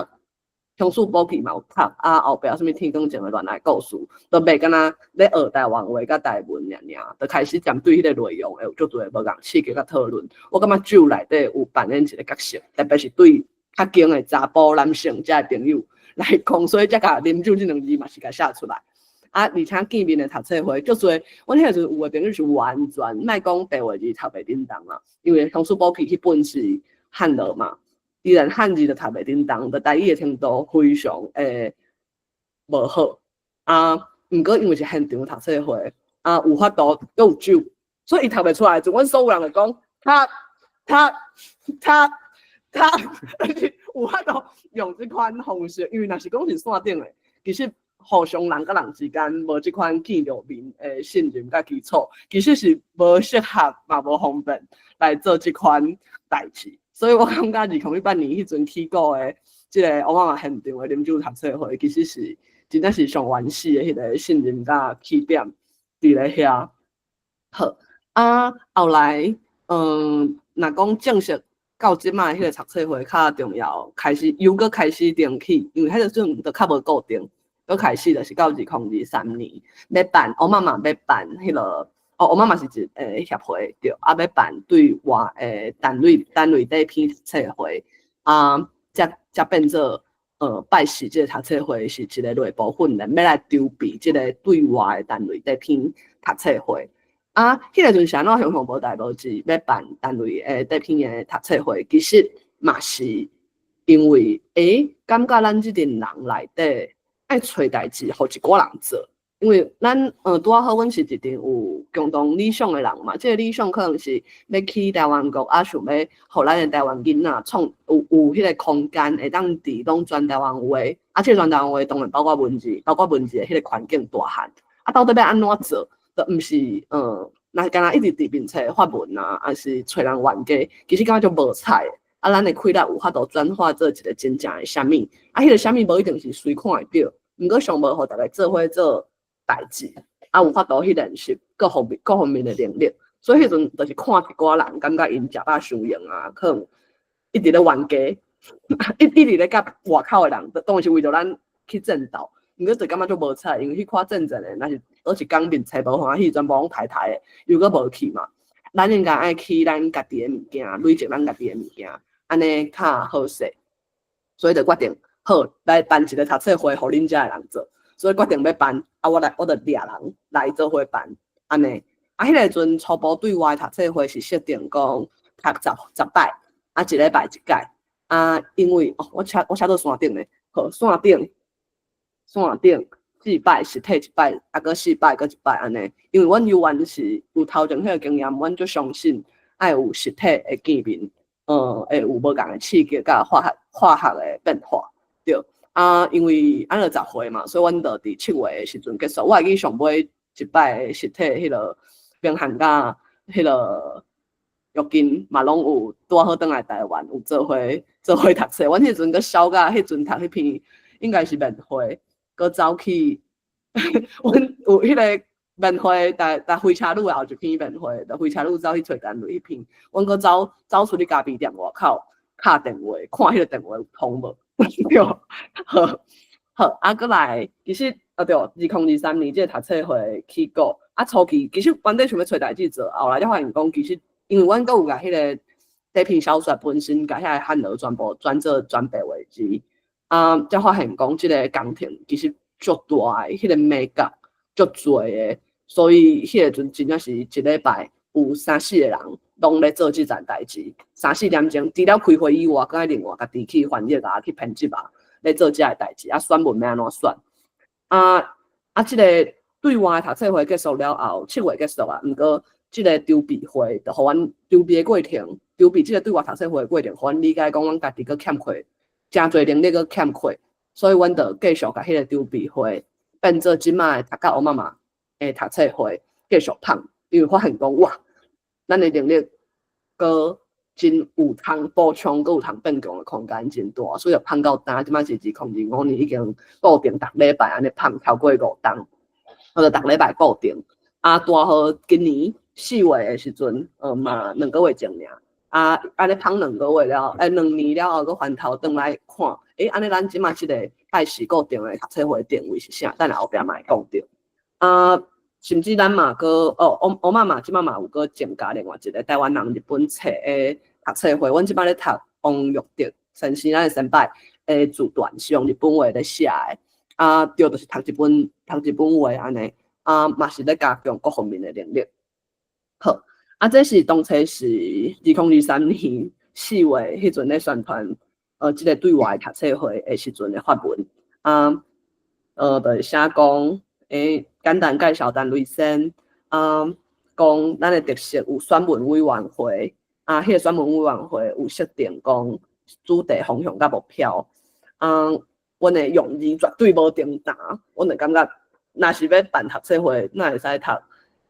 鄉事簿記嘛有讀，啊後壁啥物天光前的戀愛故事，都袂干焦咧學台灣話佮台文爾爾，就開始針對彼個內容會有足濟無仝刺激佮討論。我感覺酒內底有扮演一個角色，特別是對較堅的查埔男性遮的朋友來講，所以才共啉酒這兩字嘛是共寫出來。啊，而且見面的讀冊會足濟，阮彼個時陣有的朋友是完全莫講白話字讀袂叮當啦，因為鄉事簿記彼本是漢字嘛。自然漢字就讀袂叮當，就台語的程度非常的無好。啊，毋過因為是現場讀冊會，啊有法度閣有酒，所以伊讀袂出來。就阮所有人就講，讀讀讀讀，而且有法度用這款方式，因為若是講是線頂的，其實互相人佮人之間無這款見著面的信任佮基礎，其實是無適合嘛無方便來做這款代誌。所以我感覺2018年彼陣起鼓的這個烏媽媽現場的啉酒讀冊會，其實是真正是上原始的彼個信任佮起點佇咧遐。好，啊後來，若講正式到這擺彼個讀冊會較重要，開始又閣開始重起，因為彼個陣就較無固定，閣開始就是到2023年欲辦烏媽媽欲辦彼個。哦，烏媽媽是一個協會對，啊，欲辦對外的單位短篇讀冊會，啊，才變做拜四這個讀冊會是一個內部訓練，欲來籌備這個對外的單位短篇讀冊會。啊，彼個陣是按怎雄雄無代無誌欲辦單位的短篇的讀冊會，其實嘛是因為感覺咱這陣人內底愛揣代誌，予一寡人做。因為咱拄仔好，阮是一陣有共同理想的人嘛。這個理想可能是欲去台灣國，啊，想欲予咱的台灣囡仔創有彼個空間，會當佇攏全台灣話，啊，這個全台灣話當然包括文字，包括文字的彼個環境大漢。啊，到底欲按怎做？都毋是若干焦一直佇面冊發文啊，抑是揣人冤家，其實感覺足無彩的。啊，咱的氣力有法度轉化做一個真正的啥物？啊，彼個啥物無一定是隨看會著，毋過上無予逐家做伙做代誌，啊，有法度去練習各方面的能力，所以彼陣就是看一寡人，感覺𪜶食飽傷閒啊，可能一直咧冤家，一直咧佮外口的人，當然是為著咱去戰鬥，毋過就感覺足無彩，因為彼款戰爭的，若是佗一工面冊無歡喜，全部攏汰汰的，又閣無去嘛。咱應該愛起咱家己的物件，累積咱家己的物件，按呢較好勢。所以就決定好來辦一個讀冊會，予恁遮的人做。所以決定欲辦，啊，我來我就掠人來做伙辦，按呢。啊，彼個陣初步對外讀冊會是設定講讀10擺，啊，一禮拜一擺。啊，因為哦，我寫佇山頂咧，好，山頂四擺實體一擺，啊，閣四擺閣一擺按呢。因為阮猶原是有頭前彼個經驗，阮足相信愛有實體的見面，會有無仝的刺激佮化學的變化，對。啊，因為按呢10歲嘛，所以阮就佇7月的時陣結束。我會記上尾一擺實體彼個明翰佮彼個玉金嘛，攏有拄好轉來台灣，有做伙讀冊。阮彼陣閣痟甲彼陣讀彼篇，應該是面會，閣走去，阮有彼個面會，逐火車路後一篇面會，就火車路走去揣單位彼篇，阮閣走出去咖啡店外口敲電話，看彼個電話有通無？對，好，好，啊，閣來，其實啊對，2023年這個讀冊會起鼓，啊初期其實原底想欲揣代誌做，後來才發現講，其實因為阮閣有共彼個短篇小說本身共遐個漢字全部轉做全白話字，啊，才發現講這個工程其實足大的，彼個眉角足濟的，所以彼個陣真正是一禮拜有三四個人攏咧做這件代誌，三四點鐘，除了開會以外，閣愛另外家己去翻譯啊，去編輯啊，咧做這个代誌，啊，選文欲按怎選？啊，啊，這個對外讀冊會結束了後，7月結束啊，毋過這個籌備會就予阮籌備的過程，籌備這個對外讀冊會的過程，予阮理解講阮家己閣欠缺，誠濟能力閣欠缺，所以阮就繼續共彼個籌備會變做這擺的讀甲烏媽媽的讀冊會繼續麭，因為發現講哇，咱的能力閣真有通補充，閣有通變強的空間真大，所以就麭到今，這擺是2025年已經固定逐禮拜按呢麭超過5冬，我就逐禮拜固定。啊，拄好今年4月的時陣，嘛2個月前爾，啊，按呢麭2個月了，2年了後，閣翻頭轉來看，按呢咱這擺這個拜四固定的讀冊會定位是啥？等下後壁嘛會講著。啊，甚至咱嘛閣，哦，烏媽媽這擺嘛有閣增加另外一個台灣人日本冊的讀冊會，阮這擺咧讀王育德先生，咱的先輩的自傳是用日本話咧寫的，啊，對，就是讀日本讀日本話按呢，啊，嘛是咧加強各方面的能力。好，啊，這是當初是2023年4月彼陣咧宣傳，這個對外讀冊會的時陣的發文，啊，就是寫講，簡單介紹陳雷先，啊，講咱的特色有選文委員會，啊，彼個選文委員會有設定講主題方向佮目標，啊，阮的用字絕對無重澹，阮就感覺，若是欲辦讀冊會，哪會使讀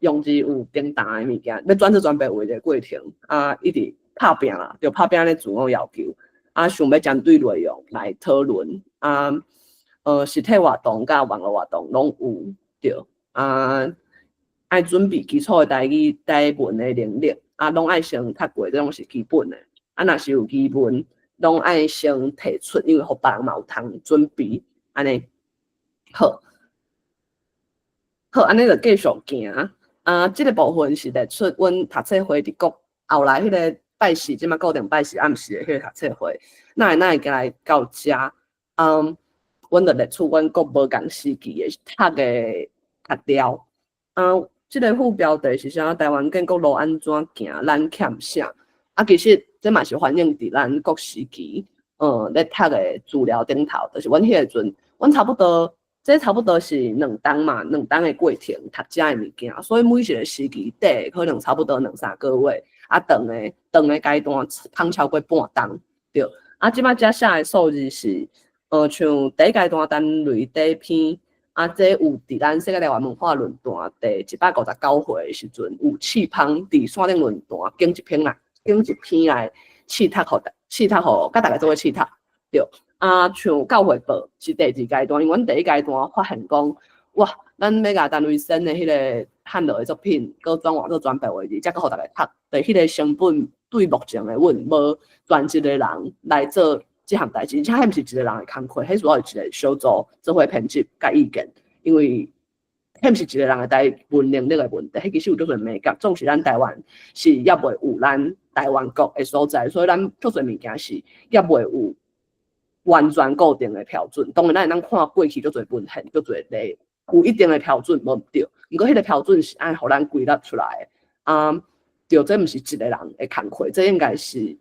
用字有重澹的物件，欲轉做轉白話的過程，啊，一直拍拚啦，就拍拚咧自我要求，啊，想欲針對內容來討論，啊，實體活動佮網路活動攏有，對，啊，愛準備基礎的台語台文的能力，啊，攏愛先讀過，這攏是基本的，啊，若是有疑問，攏愛先提出，因為予別人嘛有通準備，按呢，好，好，按呢就繼續行。啊，這個部分是列出阮讀冊會佇國後來彼個拜四，這擺固定拜四暗時的彼個讀冊會，哪會來到遮？嗯，阮就列出阮閣無仝時期的讀的讀料。啊，這個副標題是啥？台灣建國路按怎行？咱欠啥？啊，其實這嘛是反映佇咱各時期，咧讀的資料頂頭，就是阮彼個陣，阮差不多，這差不多是2冬嘛，兩冬的過程讀遮的物件，所以每一個時期短可能差不多兩三個月，啊，長的階段通超過半冬，對。啊，這擺遮寫的數字是，像第一階段單類短篇，啊，這有佇咱世界台灣文化論壇第159回的時陣，有試芳佇線頂論壇揀一篇來，揀一篇來試讀，予試讀予，佮大家做伙試讀，對。啊，像教會報是第二階段，因為阮第一階段發現講，哇，咱欲共陳雷先的彼個漢樂的作品，閣轉換做全白話字，才閣予大家讀。對，彼個成本對目前的阮無專職的人來做這項代誌，而且彼毋是一個人的工課，彼主要是一個小組做伙編輯佮意見，因為彼毋是一個人的台文能力的問題，彼其實有足濟眉角。總是咱台灣是猶未有咱台灣國的所在，所以咱足濟物件是猶未有完全固定的標準。當然，咱會當看過去足濟文獻，足濟例，有一定的標準無毋對。毋過，彼個標準是愛予咱歸納出來的。啊，對，這毋是一個人的工課，這應該是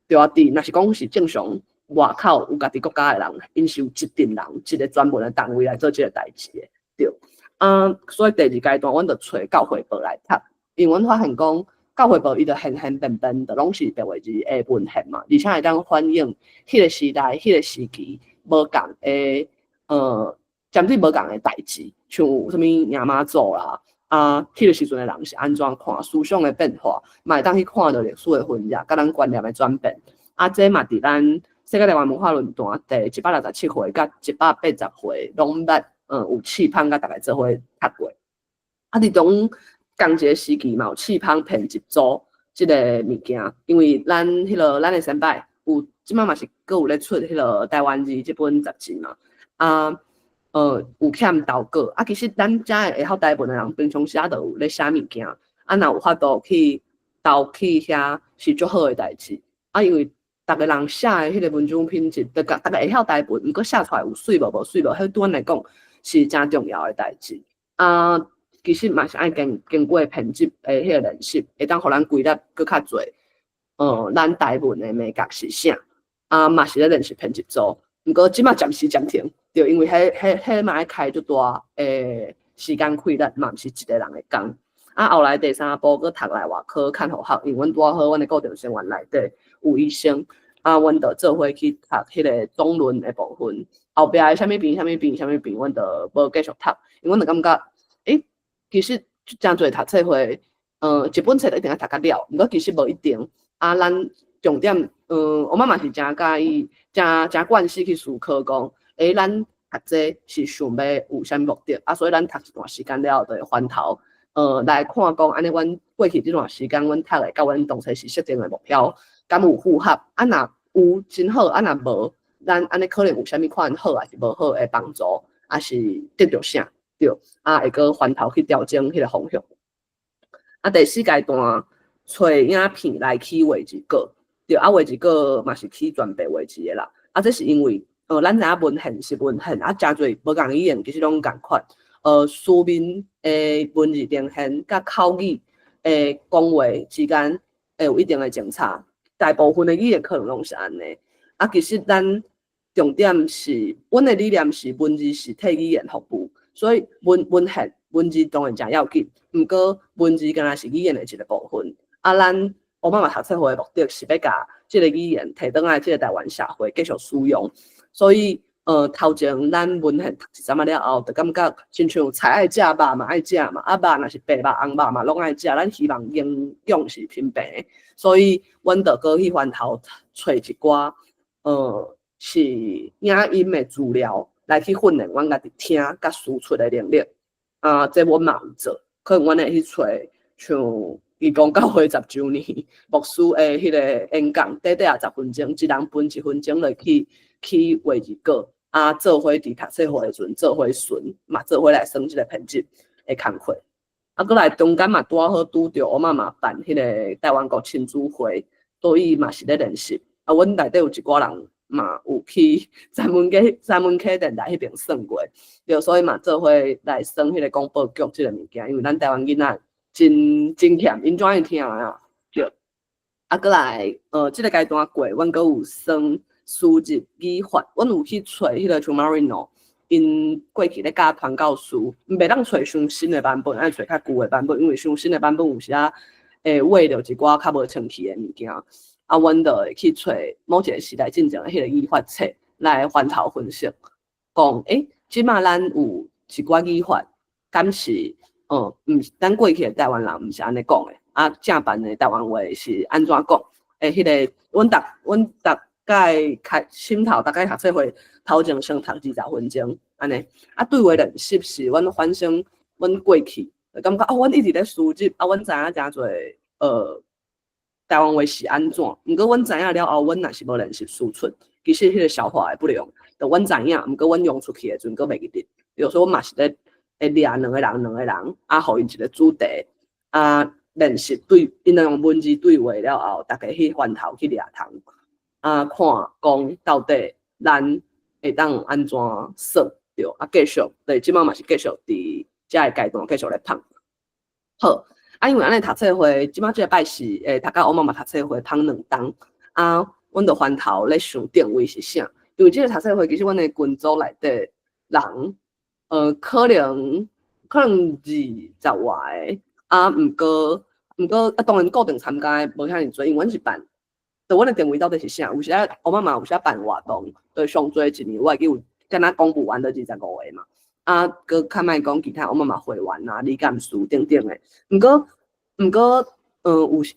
對啊。佇若是講是正常外口有家己國家的人，𪜶是有一陣人，一個專門的單位來做這個代誌的。對。啊，所以第二階段，阮就揣教會報來讀，因為阮發現講，教會報伊就現現變變，就攏是白話字的文獻嘛，而且會當反映彼個時代、彼個時期無仝的，針對無仝的代誌，像有啥物迎媽祖啦，啊，彼個時陣的人是按怎看思想的變化，嘛會當去看著歷史的分野，佮咱觀念的轉變。啊，這嘛佇咱世界台灣文化論壇第167回佮180回攏捌，有試芳佮大家做伙讀過。啊，佇中仝一個時期嘛有試芳編輯組這個物件，因為咱彼個咱的先輩有這擺嘛是閣有咧出彼個台灣字這本雜誌嘛，啊，有欠投稿，啊，其實咱遮會曉台文的人，平常時仔就有咧寫物件，啊，若有法度去投去遐是足好的代誌，啊，因為逐个人寫的彼個文章品質，逐个逐个會曉台文，毋過寫出來有媠無無媠無，彼對阮來講是誠重要的代誌。啊，其實嘛是愛經過編輯的彼個練習，會當予咱歸納閣較濟，咱台文的眉角是啥？啊，嘛是咧練習編輯組，毋過這擺暫時暫停，對，因為彼嘛愛開足大時間氣力，嘛毋是一個人的工。啊，後來第三步閣讀內外科看護學，因為阮拄仔好，阮的固定成員內底有醫生，啊，阮就做伙去讀彼個總論的部分。後壁的啥物病、啥物病、啥物病，阮就無繼續讀，因為阮就感覺，其實誠濟讀冊會，一本冊就一定愛讀甲了，毋過其實無一定。啊，咱重點，我媽嘛是誠佮意，誠誠慣勢去思考講，咱讀這是想欲有啥物目的？啊，所以咱讀一段時間了後，就會翻頭，來看講，按呢阮過去這段時間，阮讀的佮阮當初時設定的目標，敢有符合？啊，若有真好，啊，若無，咱按呢可能有啥物款好抑是無好的幫助，抑是得著啥？對，啊，會閣翻頭去調整彼個方向。啊，第四階段，揣影片來去畫一個，對，啊，畫一個嘛是去全白畫字的啦。啊，這是因為，咱知影文獻是文獻，啊，誠濟無仝語言其實攏仝款。書面的文字呈現佮口語的講話之間會有一定的相差，大部分的語言可能攏是按呢。啊，其實咱重點是，阮的理念是文字是替語言服務，所以文獻文字當然誠要緊，毋過文字敢若是語言的一個部分。啊，咱烏媽媽讀冊會的目的是欲共這个語言提轉來這个台灣社會繼續使用，所以頭前咱文獻讀一陣仔了後，就感覺親像菜愛食，肉嘛愛食嘛，啊肉若是白肉紅肉嘛攏愛食，咱希望營養是平平的，所以阮就閣去翻頭揣一寡是影音的資料來去訓練阮家己聽佮輸出的能力。啊，這阮嘛有做，可能阮會去揣像義工教會10週年牧師的彼個演講，短短仔10分鐘，一人分1分鐘落去去畫字稿，啊，做伙佇讀冊會的時陣做伙巡，嘛做伙來算這個編輯的工課。啊，閣來中間嘛拄仔好拄著我媽媽辦彼個台灣國親子會，所以嘛是咧練習。啊，阮內底有一寡人嘛有去三文溪電台彼爿耍過，對，所以嘛做伙來算彼個廣播劇這个物件，因為咱台灣囡仔真真欠，𪜶足愛聽啊，對。啊，閣來，這个階段過，阮閣有算輸入語法，阮有去揣彼個 Marino，𪜶過去咧教傳教士，袂當揣傷新的版本，愛揣較舊的版本，因為傷新的版本有時仔會畫著一寡較無清氣的物件。啊，阮就會去揣某一個時代進前的彼个語法冊來翻頭分析，講，這馬咱有一寡語法，敢是，毋是咱過去的台灣人毋是按呢講的，啊，正版的台灣話是按怎講？彼个，阮逐擺開心頭，逐擺讀冊會頭前先讀20分鐘，按呢。啊，對話練習是阮反省阮過去，就感覺啊，阮一直咧輸入，啊，阮知影誠濟，台灣話是按怎？毋過阮知影了後，阮若是無練習輸出，其實彼個消化會不良。就阮知影，毋過阮用出去的時陣，閣袂記得。比如說，阮嘛是咧會掠兩個人，兩個人，啊，予𪜶一個主題，啊，練習對，𪜶用文字對話了後，逐家去翻頭去掠通，啊，看講到底咱會當按怎算對，啊，繼續，對，這馬嘛是繼續佇這个階段繼續咧拍。好，啊，因為按呢讀冊會，這馬這个擺是讀甲烏媽媽讀冊會芳兩冬，啊，阮就翻頭咧想定位是啥？因為這个讀冊會其實阮的群組內底人，可能20外个，啊，毋過啊，當然固定參加的無遐爾濟，因為阮是辦，就阮的定位到底是啥？有時仔烏媽媽有時仔辦活動，就上濟一年我會記有，敢若公務員都25個嘛，啊，閣較莫講其他烏媽媽會員啊、理監事等等的。毋過，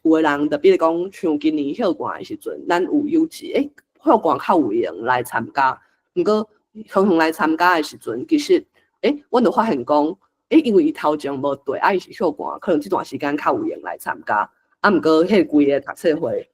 有的人就比如講，像今年歇寒的時陣，咱有有志，歇寒較有閒來參加。毋過，常常來參加的時陣，其實，阮就發現講，因為伊頭前無對，啊，伊是歇寒，可能這段時間較有閒來參加。啊，毋過，彼個規个讀冊會，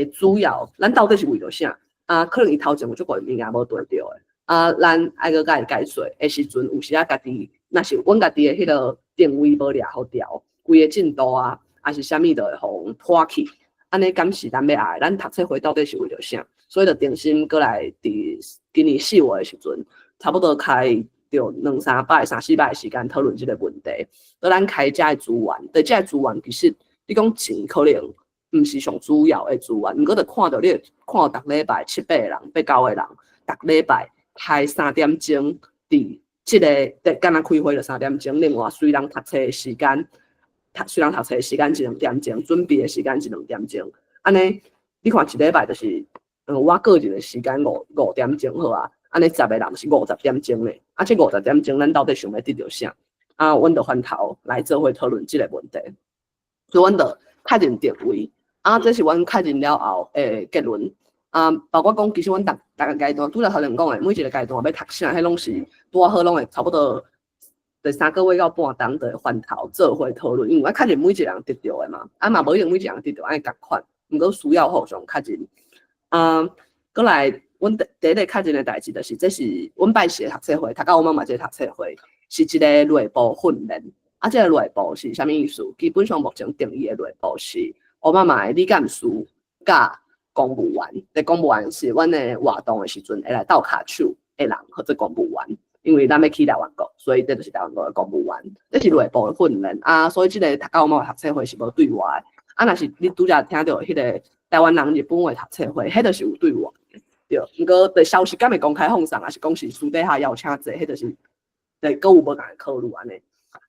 主要咱到底是為著啥？啊，可能伊頭前有足濟物件無對著的。啊，咱愛閣共伊解說的時陣，有時仔家己，若是阮家己的彼個定位無掠予牢，規個進度啊，抑是啥物就會予拖去。按呢敢是咱欲愛？咱讀冊會到底是為著啥？所以就重新閣來佇今年4月的時陣，差不多開著兩三擺、三四擺的時間討論這个問題。閣咱開遮的資源，對這个資源其實你講錢可能毋是上主要的資源，毋過就看著你會看逐禮拜七八個人、八九個人，逐禮拜。開3點鐘，佇這个佇敢若開會就3點鐘，另外隨人讀冊的時間，隨人讀冊的時間一兩點鐘，準備的時間一兩點鐘，按呢你看一禮拜就是，我個人的時間五點鐘好啊，按呢10個人是50點鐘咧，啊，這50點鐘咱到底想欲得著啥？啊，阮就翻頭來做伙討論這个問題，所以阮就確認定位，啊，這是阮確認了後的結論。啊，包括講，其實阮逐逐个階段，拄才頭前講的，每一个階段欲讀啥，彼攏是拄仔好，攏會差不多第3個月到半冬就會翻頭做伙討論，因為愛確認每一個人得著的嘛，啊嘛無一定每一個人得著愛仝款，毋過需要互相確認。啊，閣來，阮第一个確認的代誌就是，這是阮拜四的讀冊會，讀甲有媽媽這个讀冊會是一個內部訓練。啊，這个內部是啥物意思？基本上目前定義的內部是烏媽媽的理監事佮公務員，佇公務員是阮的活動的時陣會來鬥跤手的人，或者公務員，因為咱欲去台灣國，所以這就是台灣國的公務員。這是內部的訓練啊，所以這个讀甲有媽媽讀冊會是無對外的。啊，若是你拄才聽著彼个台灣人日本話讀冊會，彼就是有對外的。對，毋過佇消息敢會公開放送，抑是講是私底下邀請者，彼就是佇閣有無仝的考慮按呢。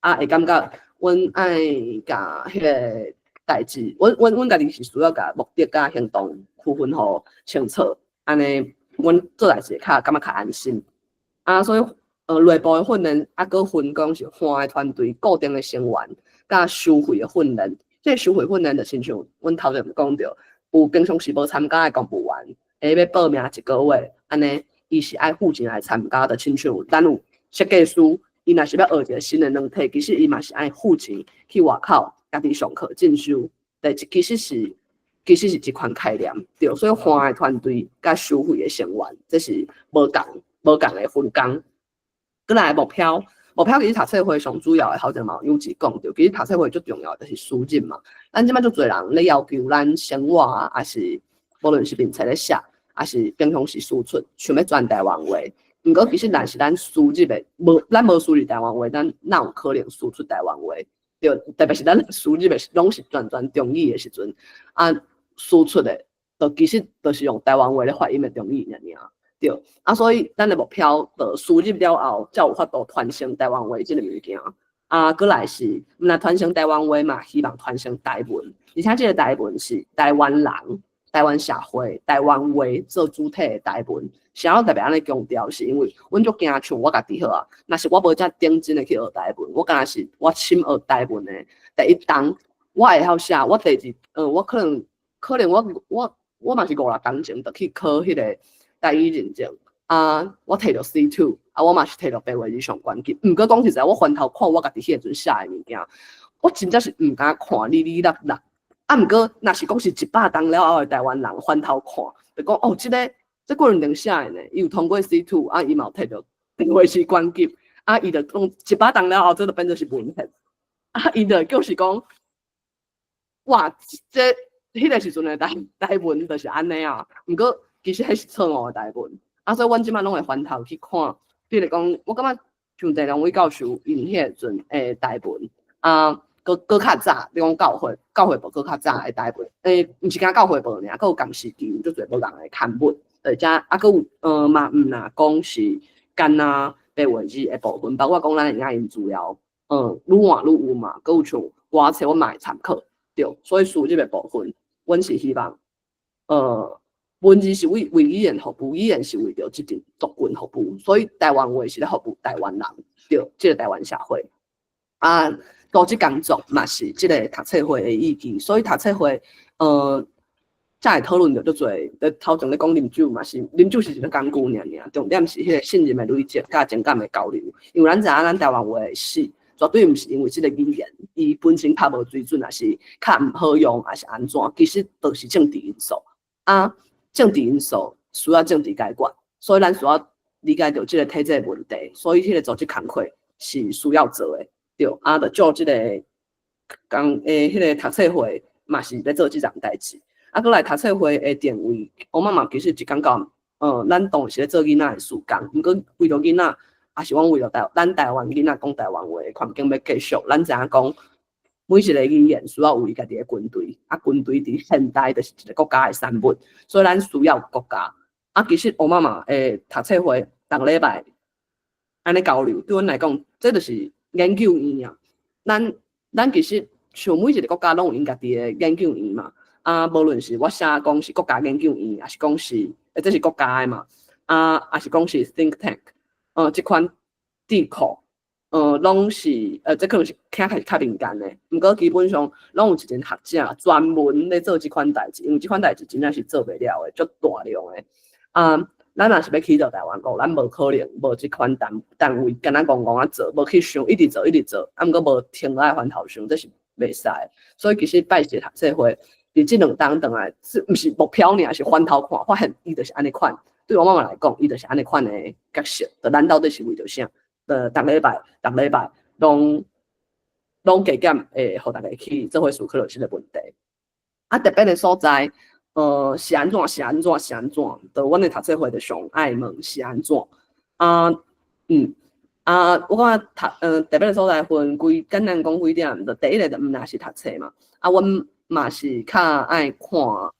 啊，會感覺阮愛共彼个代誌，阮家己是需要共目的佮行動區分予清楚，按呢，阮做代誌會較感覺較安心。啊，所以內部的訓練啊，閣分講是換的團隊固定的成員，佮收費的訓練。這个收費訓練就親像阮頭前講著，有平常時無參加的公務員，會欲報名一個月，按呢，伊是愛付錢來參加，就親像咱有設計師，伊若是欲學一个新的軟體，其實伊嘛是愛付錢去外口家己上課進修，對，其實是這款概念，對，所以換的團隊佮收費的成員，這是無仝的分工。閣來目標，目標其實讀冊會上主要的頭前嘛有一講著，其實讀冊會最重要就是輸入嘛。咱這擺足濟人咧要求咱生活啊，抑是無論是面冊咧寫，抑是平常時輸出，想欲轉台灣話。毋過其實若是咱輸入的，無咱無輸入台灣話，咱哪有可能輸出台灣話？對，特別是咱輸入的攏是全全中語的時陣，啊，輸出的，就其實就是用台灣話咧發音的中語爾爾。對，啊，所以咱的目標，就輸入了後，才有法度傳承台灣話這个物件。啊，閣來是，毋但傳承台灣話嘛，希望傳承台文，而且這个台文是台灣人、台灣社會、台灣話做主體的台文。啥我特別按呢強調，是因為阮足驚像我家己好啊，若是我無遮認真的去學台文，我敢若是我深學台文的第一冬，我會曉寫，我第二，我可能我嘛是五六冬前就去考彼个台語認證，啊，我摕著 C2，啊，我嘛是摕著白話字上懸級。毋過講實在，我翻頭看我家己彼個時陣寫的物件，我真正是毋敢看哩哩落落。啊，毋過若是講是100冬了後的台灣人翻頭看，就講哦，這个這郭潤玲寫的呢，伊有通過 C2，啊，伊嘛有摕著白話字懸級，啊，伊就講100冬了後，這就變做是文獻，啊，伊就就是講，哇，這彼個時陣的台文就是按呢啊，毋過其實彼是錯誤的台文，啊，所以阮這擺攏會翻頭去看，比如講，我感覺像鄭良偉教授𪜶彼個陣的台文，啊，閣較早，你講教會部閣較早的台文，毋是干焦教會部爾，閣有共時期有足濟無仝的刊物，而且啊，閣有嘛毋若講是干焦白話字的部分，包括講咱的影音資料，愈換愈有嘛，閣有像歌冊，阮嘛會參考，對，所以輸入的部分，阮是希望，文字是為語言服務，語言是為著這陣族群服務，所以台灣話是咧服務台灣人，對，這个台灣社會。啊，組織工作嘛是這个讀冊會的意義，所以讀冊會，才會討論著足濟。咧頭前咧講啉酒嘛是，啉酒是一个工具爾爾，重點是彼个信任的累積佮情感的交流。因為咱知影咱台灣話會死，絕對毋是因為這个語言伊本身較無水準，抑是較毋好用，抑是按怎，其實都是政治因素。啊，政治因素需要政治解決，所以咱需要理解著這个體制的問題，所以彼个組織工課是需要做的。對，啊，就照這个講彼个讀冊會嘛是咧做這項代誌。啊，閣來讀冊會的定位，我媽媽其實一感覺，咱當然是咧做囡仔的事工，毋過為著囡仔，抑是阮為著咱台灣囡仔講台灣話的環境欲繼續，咱知影講每一个語言需要有伊家己的軍隊，啊，軍隊佇現代就是一个國家的產物，所以咱需要國家。啊，其實烏媽媽的讀冊會逐禮拜按呢交流，對阮來講，這就是研究院啊。咱其實像每一個國家攏有𪜶家己的研究院嘛。啊，無論是我寫講是國家研究院，抑是講是，這是國家的嘛。啊，抑是講是 think tank，這款智庫，攏是，這可能是聽起來較民間的，毋過基本上攏有一群學者專門咧做這款代誌，因為這款代誌真正是做袂了的，足大量的。啊，咱若是欲起做台灣國，咱無可能無這款單位，敢若戇戇仔做，無去想，一直做一直做，啊，毋過無停落來翻頭想，這是袂使的。所以其實拜四讀冊會，佇這兩冬轉來，是毋是目標爾，是翻頭看，發現伊就是按呢款。對我媽媽來講，伊就是按呢款的角色。就咱到底是為著啥？逐禮拜，逐禮拜攏加減會予大家去做伙思考這個問題。啊，特別的所在，是按怎？是按怎？是按怎？就阮的讀冊會就上愛問是按怎？啊，啊，我感覺讀特別的所在分幾簡單講幾點，就第一個就毋若是讀冊嘛。啊，阮嘛是較愛看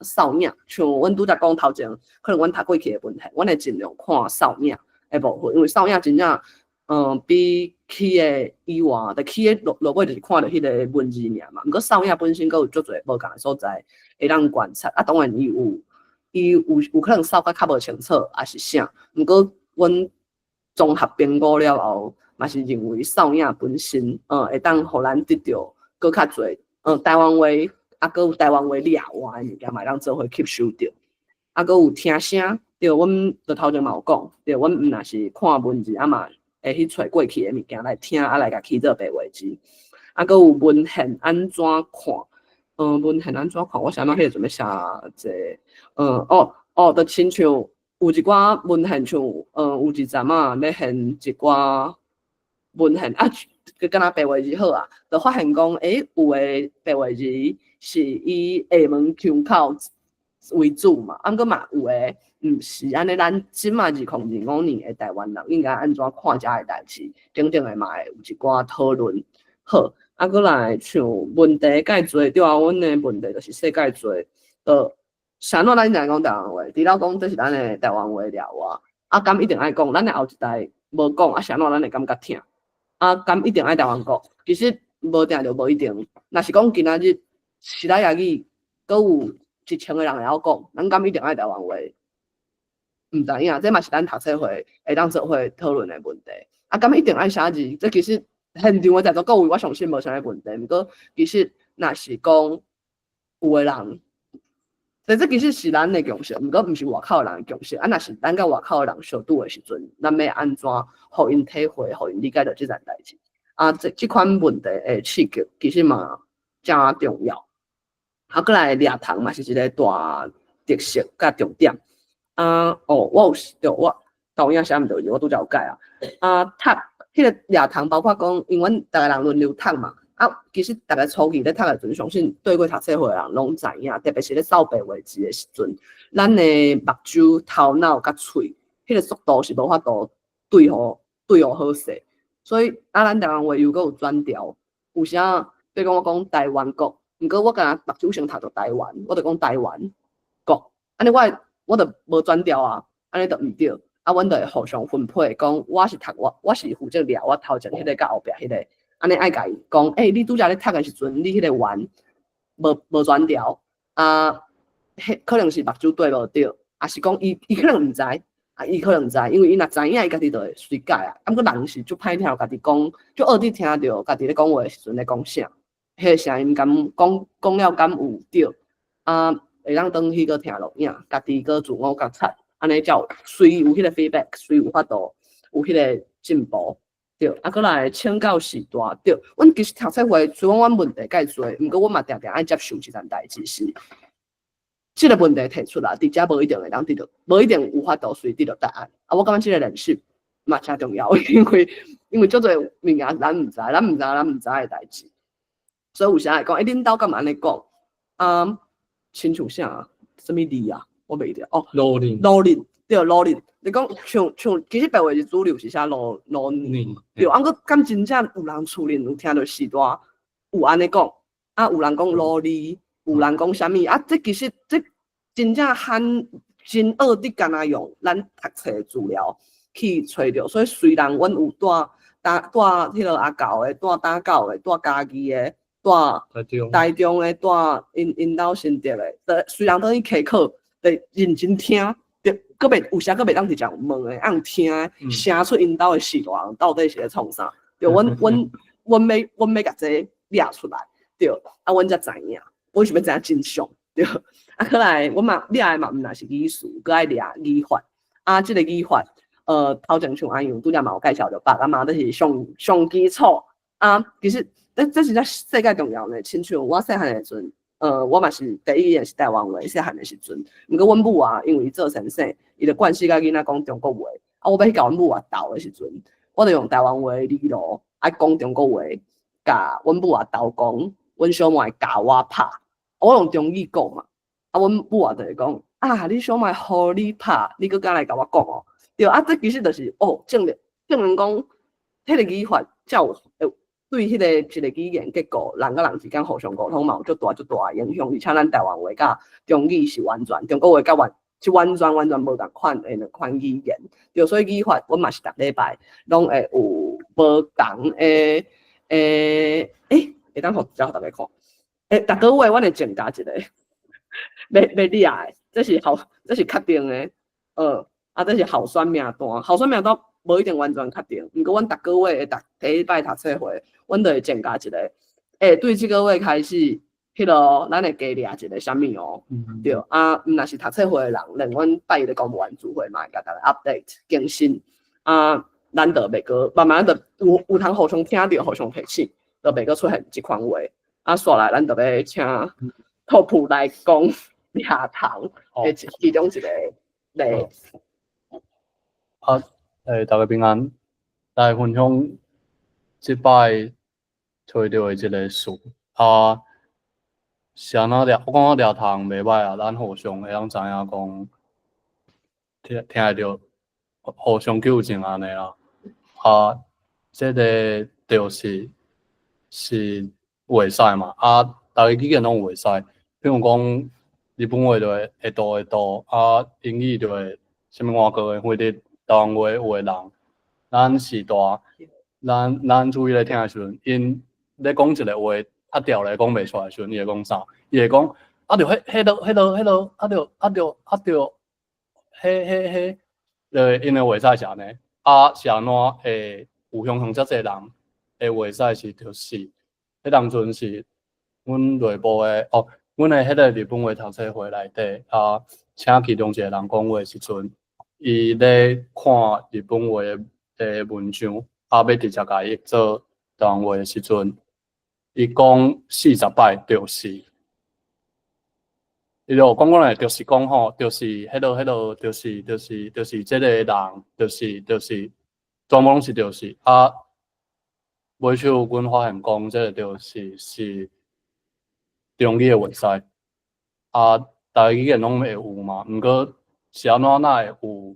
掃影，像阮拄才講頭前，可能阮讀過去的問題，阮會盡量看掃影的部分，因為掃影真正，比起的以外，就起的落落尾就是看著彼個文字爾嘛。毋過掃影本身閣有足濟無仝的所在會當觀察。啊，當然伊有可能掃甲較無清楚，抑是啥。毋過阮綜合評估了後，嘛是認為掃影本身，會當予咱得著閣較濟，台灣話，啊，閣有台灣話掠外的物件嘛，會當做伙吸收著。啊，閣有聽聲，對，阮就頭前嘛有講，對，阮毋若是看文字，啊嘛會去揣過去的物件來聽，啊來共起做白話字。啊，閣有文獻按怎看？文獻按怎看？我想欲彼個陣欲寫一個，哦哦，就親像有一寡文獻，像有一陣仔咧現一寡文獻啊，閣敢若白話字好啊，就發現講，有的白話字是以廈門腔口為主嘛，啊，毋過嘛有的毋是按呢，咱這馬2025年的台灣人應該按怎看遮的代誌，等等的嘛會有一寡討論。好，啊，閣來像問題蓋濟，對啊，阮的問題就是世界濟，就啥怎咱來講台灣話，除了講這是咱的台灣話了外，啊，敢一定愛講？咱的後一代無講，啊，啥怎咱會感覺疼？啊，敢一定愛台灣國？其實無定著無一定。若是講今仔日西班牙語，閣有1000個人會曉講，咱敢一定愛台灣話？毋知影，這嘛是咱讀冊會會當做伙討論的問題。啊，敢一定愛寫字？這其實現場的在座各位，我相信無啥物問題。毋過其實若是講有的人，這其實是咱的共識，毋過毋是外口的人的共識。啊，若是咱佮外口的人相拄的時陣，咱欲按怎予𪜶體會，予𪜶理解著這件代誌？啊，這款問題的刺激，其實嘛誠重要。啊，閣來掠蟲嘛是一個大特色佮重點。啊，哦，我有對我導演寫毋著字，我拄才有改啊。啊，讀彼個掠蟲，包括講，因為阮逐个人輪流讀嘛。啊，其實逐个初期咧讀的時陣，相信對過讀冊會的人攏知影，特別是咧掃白話字的時陣，咱的目睭、頭腦佮喙，彼個速度是無法度對予好勢。所以啊，咱台灣話又閣有轉調，有時仔，比如講我講台灣國，毋過我敢若目睭先讀著台灣，我就講台灣國，按呢我就無轉調啊，按呢就毋對。啊，阮就會互相分配，講我是讀我是負責掠我頭前彼個佮後壁彼個，按呢愛共伊講，你拄才咧讀的時陣，你彼個灣無轉調，啊，彼可能是目睭對無對，抑是講伊可能毋知，啊，伊可能知，因為伊若知影，伊家己就會隨改啊。啊，毋過人是足歹聽，家己講，足惡得聽著家己咧講話的時陣咧講啥，彼個聲音敢講講了敢有對，啊，會當轉去閣聽錄影，家己閣自我覺察。按呢才有隨有彼個 feedback，隨有法度有彼個進步，對。啊，閣來請教時代，對。阮其實讀冊會雖然阮問題蓋濟，毋過阮嘛定定愛接受一件代誌是，這個問題提出來，佇遮無一定會當得著，無一定有法度隨得著答案。啊，我感覺這個練習嘛誠重要，因為足濟物件咱毋知，咱毋知咱毋知的代誌，所以有時會講，恁兜敢會按呢講？啊，親像啥？啥物字啊？我袂記得哦，羅林，羅林對，羅林。你講像其實白話字主流是寫羅林，對。啊，毋過敢真正有人厝裡有聽著序大有按呢講，啊，有人講羅里，有人講啥物啊？這其實這真正罕真惡得敢若用咱讀冊的資料，去揣著。所以雖然阮有住搭住彼个阿猴的，住打狗的，住嘉義的，住台中的，住𪜶𪜶兜新竹的，雖然倒去開課，得認真聽，對，閣袂有時閣袂當直接問的，按聽聲出𪜶兜的序大人到底是咧創啥？對，阮欲共這掠出來，對，啊，阮才知影，阮是欲知影真相，對。啊，過來，阮嘛掠的嘛毋但是語詞，閣愛掠語法。啊，這个語法，頭前像阿楊拄才嘛有介紹著，爸阿媽都是上上基礎。啊，其實這是遮世界重要的，親像我細漢的時陣，我嘛是第一語言是台灣話，細漢的時陣，毋過阮母啊，因為伊做先生，伊就慣勢共囡仔講中國話。啊，我欲去共阮母啊鬥的時陣，我就用台灣話的語路，愛講中國話，共阮母啊鬥講，阮小妹共我拍，我用中語講嘛。啊，阮母啊就會講，啊，你小妹予你拍，你閣敢來共我講哦？對啊，這其實就是哦，證明講，彼个語法才有會對彼個一個語言結構，人佮人之間互相溝通嘛，有足大足大的影響。而且咱台灣話佮中語是完全，中國話佮完是完全完全無仝款的兩款語言。對，所以語法阮嘛是逐禮拜攏會有無仝的欸，會當予遮予逐家看。欸，逐個月阮會增加一個欲掠的，這是確定的，啊，這是候選名單，候選名單無一定完全確定，毋過阮逐個月會逐第一擺讀冊會，阮就會增加一個，欸，對這個月開始，彼囉咱會加掠一個啥物哦，對，啊，毋但是讀冊會的人，連阮拜一的公務員聚會嘛會共逐家 update 更新，啊，咱就袂閣慢慢就有通互相聽著，互相提醒，就袂閣出現這款話。啊，煞來咱就欲請 Top 來講掠蟲的其中一個例子。啊，欸，逐家平安，來分享這擺揣著的這个詞啊，是按怎掠？我感覺掠蟲袂䆀啊，咱互相會當知影講，聽會著，互相糾正按呢啦。啊，這个就是是會使嘛？啊，逐个語言攏有會使，比如講日本話就會會讀會讀，啊，英語就會啥物外國的，或者台灣話有的人，咱序大，咱注意咧聽的時陣，𪜶咧講一個話，較調來講袂出來的時陣，伊會講啥？伊會講啊，著彼彼落彼落彼落，啊著啊著啊著，彼彼彼，就𪜶的會使是按呢，啊是按怎會有鄉鄉遮濟人會會使是就是，彼當陣是阮內部的哦，阮的彼个日本話讀冊會內底啊，請其中一個人講話的時陣，伊咧看日本話的文章，啊，欲直接共伊譯做台灣話的時陣，伊講40擺就是，伊就講講來就是講吼，就是彼落彼落，就是就是就是這個人，就是就是全部攏是就是，啊，尾手阮發現講這个就是是中語的會使，啊，逐个語言攏會有嘛，毋過是按怎哪會有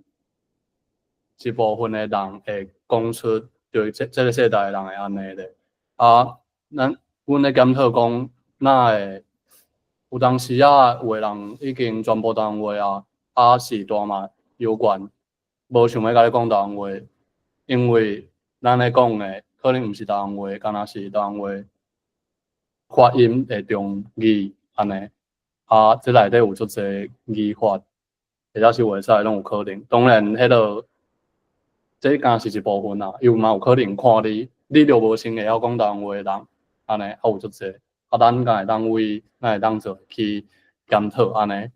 一部分的人會講出，對這個世代的人會按呢咧？啊，阮咧檢討講，哪會有當時啊，有的人已經全部台灣話啊，啊序大嘛猶原無想欲共你講台灣話，因為咱咧講的可能毋是台灣話，敢若是台灣話發音的中語按呢。啊，這內底有足濟語法，或者是會使攏有可能。當然，彼落這敢是一部分啦，又嘛有可能看你，你著無先會曉講台灣話的人，按呢啊有足濟，啊，咱敢會當為咱會當做去檢討按呢。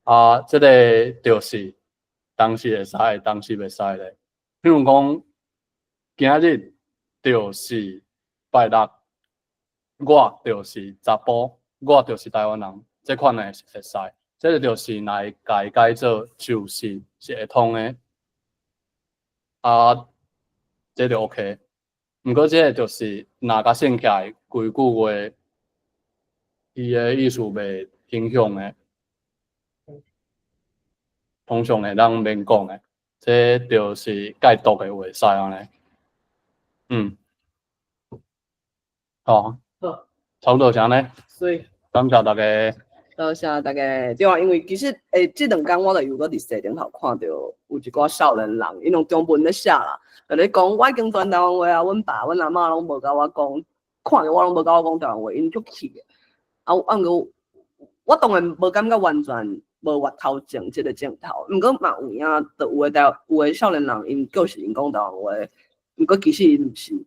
啊，這个就是當時會使，當時袂使咧。比如講，今日就是拜六，我就是查埔，我就是台灣人，這款的是會使。這个就是來共伊改做就是是會通的。啊，這就 OK。毋過這个就是若共省起來，規句話，伊的意思袂影響的。通常會當免講的，這就是解讀的會使按呢。好，好，差不多是按呢。媠。感謝大家。多謝大家。對啊，因為其實這兩工我就又閣佇踅頂頭看著有一寡少年人，𪜶用中文咧寫啦，共你講我已經傳台灣話啊，阮爸阮阿嬤攏無共我講，看著我攏無共我講台灣話，𪜶足氣的。啊，啊毋過我當然無感覺完全無越頭前這個鏡頭，毋過嘛有影，就有的台有的少年人，𪜶就是𪜶講台灣話，毋過其實𪜶毋是。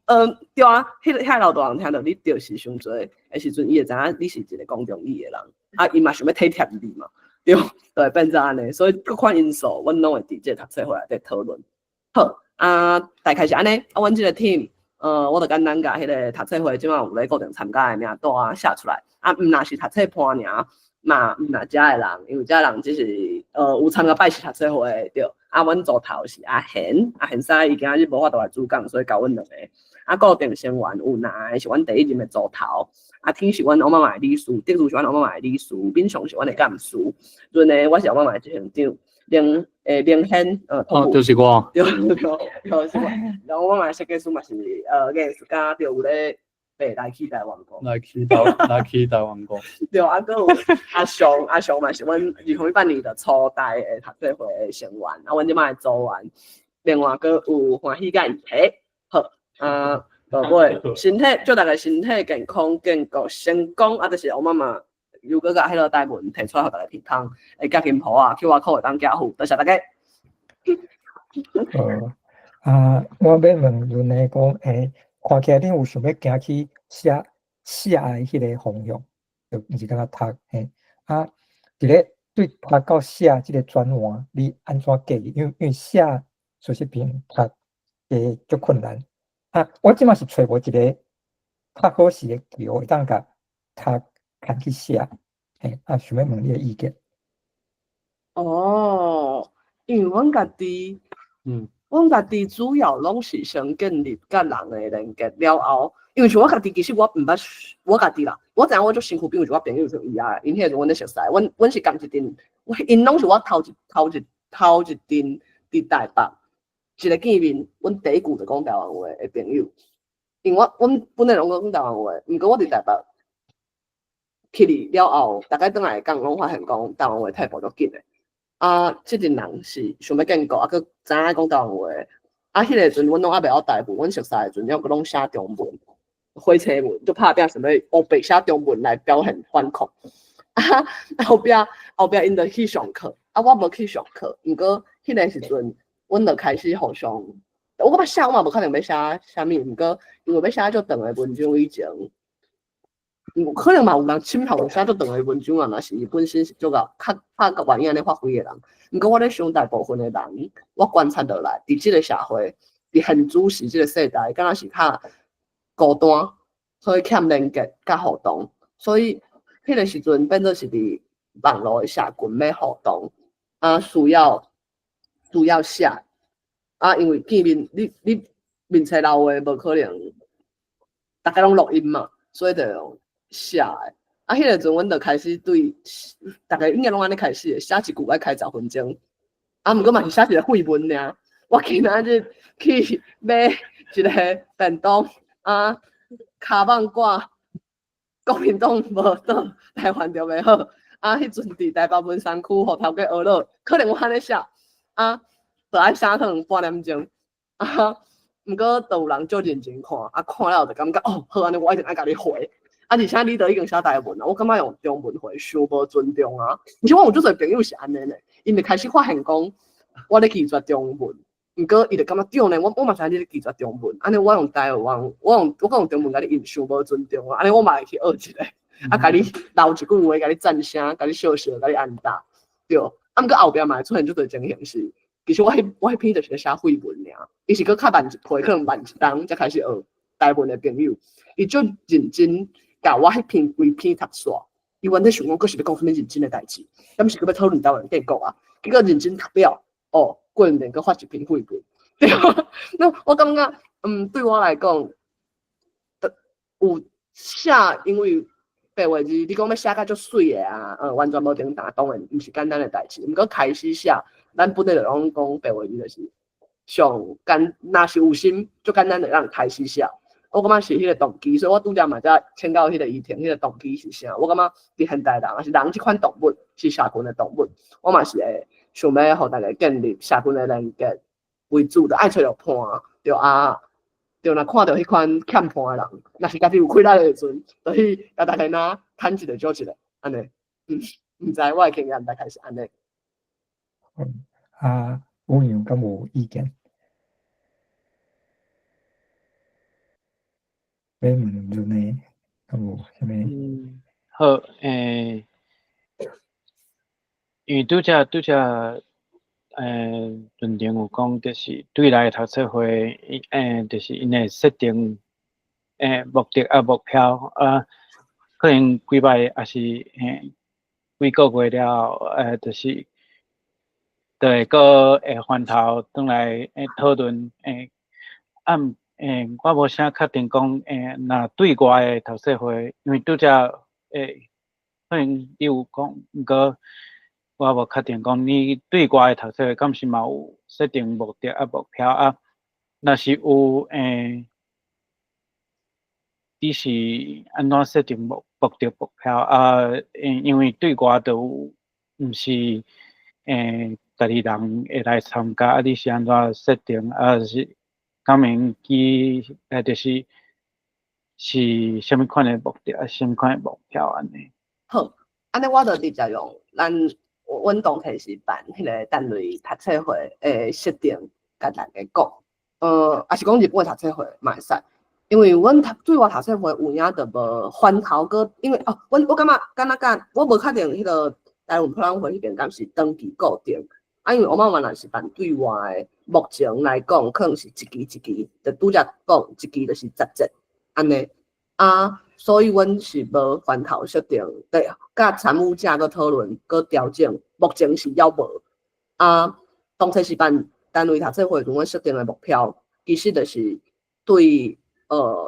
啊，對啊，彼個遐老大人聽著你著是傷濟的時陣，伊會知影你是一個講中語的人，啊，伊嘛想欲體貼你嘛，對，就會變做按呢，所以各款因素，阮攏會佇這個讀冊會內底討論。好，啊，大概是按呢，啊，阮這個 team，我就簡單共彼個讀冊會這馬有咧固定參加的名單寫出來，啊，毋若是讀冊伴爾，嘛毋若遮的人，因為遮人只是有參加拜四讀冊會對。啊，阮組頭是阿賢，阿賢師伊今日無法度來主講，所以交阮兩個。啊，固定成員有兩個是阮第一任的組頭，阿天是阮翁媽媽的理事，德如是阮翁媽媽的理事，敏雄是阮的幹事，潤呢我是翁媽媽的執行長，明顯哦，就是我，對對對，是我。然後翁媽媽的設計師嘛是藝術家，對有咧爬來去台灣過。來去台灣過。對，啊，閣有阿雄，阿雄嘛是阮2018年的初代的讀冊會的成員，啊，阮這擺的組員。另外閣有歡喜佮怡體，好，啊，落尾身體祝大家身體健康、建國成功，啊，就是翁媽媽又閣共彼個台文提出來予大家聽通，會夾金鋪啊，QR code 會當寄付，多謝大家。好，啊，我欲問潤呢講，看起來恁有想欲行去寫寫的彼個方向，就毋是干焦讀嘿。啊，佇咧對讀到寫這個轉換，你按怎建議？因為寫事實比讀會足困難。啊，我這馬是揣無一個較好勢的橋，會當共讀牽去寫。嘿，啊，想欲問你的意見。哦，因為阮家己，阮家己主要攏是先建立佮人的連結了後，因為像我家己，其實我毋捌我家己啦，我知影我足身軀邊有一寡朋友是伊啊，𪜶彼個時陣阮咧熟似，阮是仝一陣，𪜶攏是我頭一陣佇台北一個見面，阮第一句就講台灣話的朋友，因為我阮本來攏講台灣話，毋過我佇台北去了後，逐擺轉來講攏發現講台灣話退步足緊的。啊，這陣人是想欲建國，啊，閣知影講台灣話。啊，彼個時陣阮攏猶未曉台文，阮熟似的時陣，猶閣攏寫中文，火車文，就拍拼想欲烏白寫中文來表現反抗。啊，後壁𪜶就去上課，啊，我無去上課，毋過彼個時陣，阮就開始互相，我感覺寫我嘛無可能欲寫啥物，毋過因為欲寫足長的文章以前，可能嘛有人深頭寫足長的文章啊，若是伊本身是足𠢕較較願意按呢發揮的人。毋過我咧想大部分的人，我觀察落來，佇這個社會，佇現主時這個世代，敢若是較孤單，所以欠連結佮互動，所以彼個時陣變做是佇網路的社群欲互動，啊需要寫，啊因為見面你面冊留話無可能，逐家攏錄音嘛，所以就用寫的。啊，彼個時陣阮就開始對，逐家應該攏按呢開始的，寫一句愛開10分鐘，啊，毋過嘛是寫一個廢文爾。我今仔日去買一個便當，啊，跤蠓掛國民黨無倒，台灣就袂好。啊，彼陣佇台北文山區，予頭家學落，可能我按呢寫，啊，就愛寫可能半點鐘，啊，毋過就有人足認真看，啊，看了就感覺哦，好，按呢我一定愛共你回。啊，而且你都已經寫台文啊，我感覺用中文回傷無尊重啊。而且我有足濟朋友是按呢呢，𪜶就開始發現講我咧拒絕中文，毋過伊就感覺對呢，我嘛知影你咧拒絕中文，按呢我用台灣，我用中文共你應傷無尊重啊，按呢我嘛會去學一下，啊，共你留一句話，共你讚聲，共你笑笑，共你按答，對。啊，毋過後壁嘛會出現足濟情形是，其實我彼篇就是咧寫廢文爾，伊是閣較慢一批，可能慢一冬才開始學台文的朋友，伊足認真。共我彼篇規篇讀煞，伊原底想講，閣是欲講啥物認真的代誌，敢是閣欲討論台灣建國啊？結果認真讀了，哦，過兩年閣發一篇廢文，對。那我感覺，對我來講，有寫，因為白話字，你講欲寫甲足媠的啊，完全無停頓，當然毋是簡單的代誌。毋過開始寫，咱本來就攏講白話字就是上簡，若是有心，足簡單就通開始寫。我感覺是彼個動機，所以我拄才嘛才請教彼個怡婷，彼個動機是啥？我感覺佇現代人，抑是人這款動物是社群的動物，我嘛是會想欲予大家建立社群的連結為主，就愛揣著伴，著啊，著若看著彼款欠伴的人，若是家己有氣力的時陣，就去共大家若牽一个招一个，按呢，毋知我的經驗大概是按呢。啊，烏羊敢有意見？欲問陣呢，敢有啥物？嗯，好，因為拄才論壇有講，就是對來讀冊會，就是𪜶會設定目的啊目標啊，可能幾擺抑是幾個月了後，就是就會閣會翻頭轉來討論啊，我無啥確定講，若對外的讀冊會，因為拄才可能你有講，毋過我無確定講你對外的讀冊會敢是嘛有設定目的啊目標啊？若是有，你是按怎設定目的目標啊？因為對外就有毋是家己人會來參加，啊，你是按怎設定啊？是敢會用記，就是是啥物款的目的啊？啥物款的目標按呢？好，按呢我就直接用咱阮當初是辦彼個單位讀冊會的設定，共大家講。抑是講日本的讀冊會嘛會使，因為阮讀對外讀冊會有影就無翻頭閣，因為哦，阮我感覺敢若講，我無確定彼個台灣博覽會彼邊敢是長期固定。啊，因為我媽媽若是辦對外的，目前來講，可能是一期一期，就拄才講一期就是10節按呢。啊，所以阮是無翻頭設定，對，佮參與者閣討論，閣調整，目前是猶無。啊，當初是辦單位讀冊會時，阮設定的目標，其實就是對，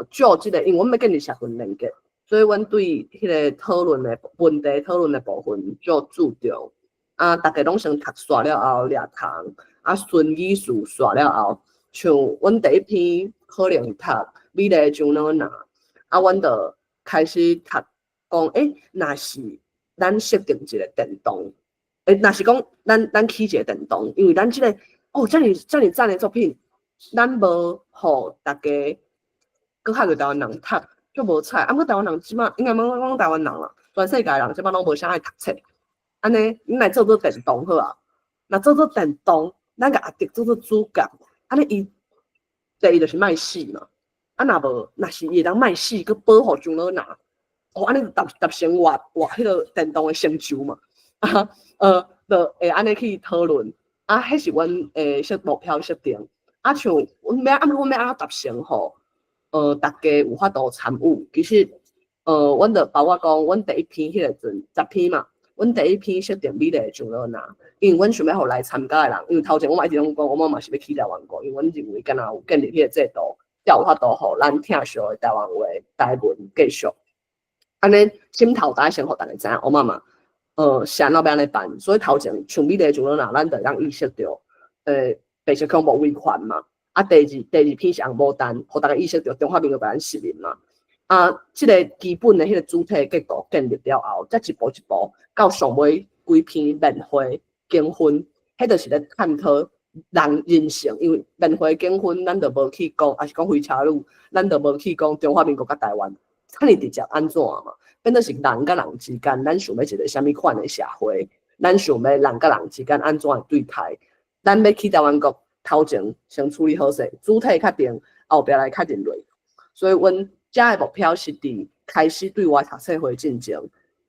就這個，因為阮欲建立社群連結，所以阮對彼個討論的問題討論的部分足注重。啊，逐家攏先讀煞了後掠蟲，啊，孫女士煞了後，像阮第一篇可能讀美麗樟腦林，啊，阮就開始讀講，若是咱設定一個電動，若是講咱起一個電動，因為咱這個哦，遮爾遮爾讚的作品，咱無予逐家閣較濟台灣人讀，足無彩。啊，毋過台灣人這擺應該毋講台灣人啦，全世界人這擺攏無啥愛讀冊。按呢，恁來做做電動好啊？若做做電動，咱共阿迪做做主角，按呢伊第一就是莫死嘛。啊，若無，若是伊會當莫死，閣保護樟腦林，哦，按呢就達成活活彼個電動的成就嘛。啊，就會按呢去討論。啊，彼是阮的設目標設定。啊，像阮欲按阮欲按怎達成吼？逐家有法度參與。其實，阮就包括講，阮第一篇彼個陣10篇嘛。阮第一篇設定美麗的樟腦林，因為阮想欲予來參加的人，因為頭前我嘛一直攏講，我嘛是欲起台灣國，因為阮認為敢若有建立彼個制度，才有法度予咱聽俗的台灣話、台文繼續。按呢，心頭大先予大家知影，我媽媽，是按怎欲按呢辦，所以頭前像美麗的樟腦林，咱就會當意識著，白色恐怖威權嘛。啊，第二篇是紅毛丹，予大家意識著中華民國共咱殖民嘛。啊，這個基本的彼個主體結構建立了後，才一步一步到上尾幾篇面花景薰，彼就是咧探討人人性，因為面花景薰，咱就無去講，抑是講飛車女，咱就無去講中華民國佮台灣，遮爾直接按怎嘛？變做是人佮人之間，咱想欲一個啥物款的社會，咱想欲人佮人之間按怎的對待，咱欲起台灣國頭前先處理好勢，主體確定，後壁來確認落。所以，阮遮的目標是佇開始對外讀冊會進前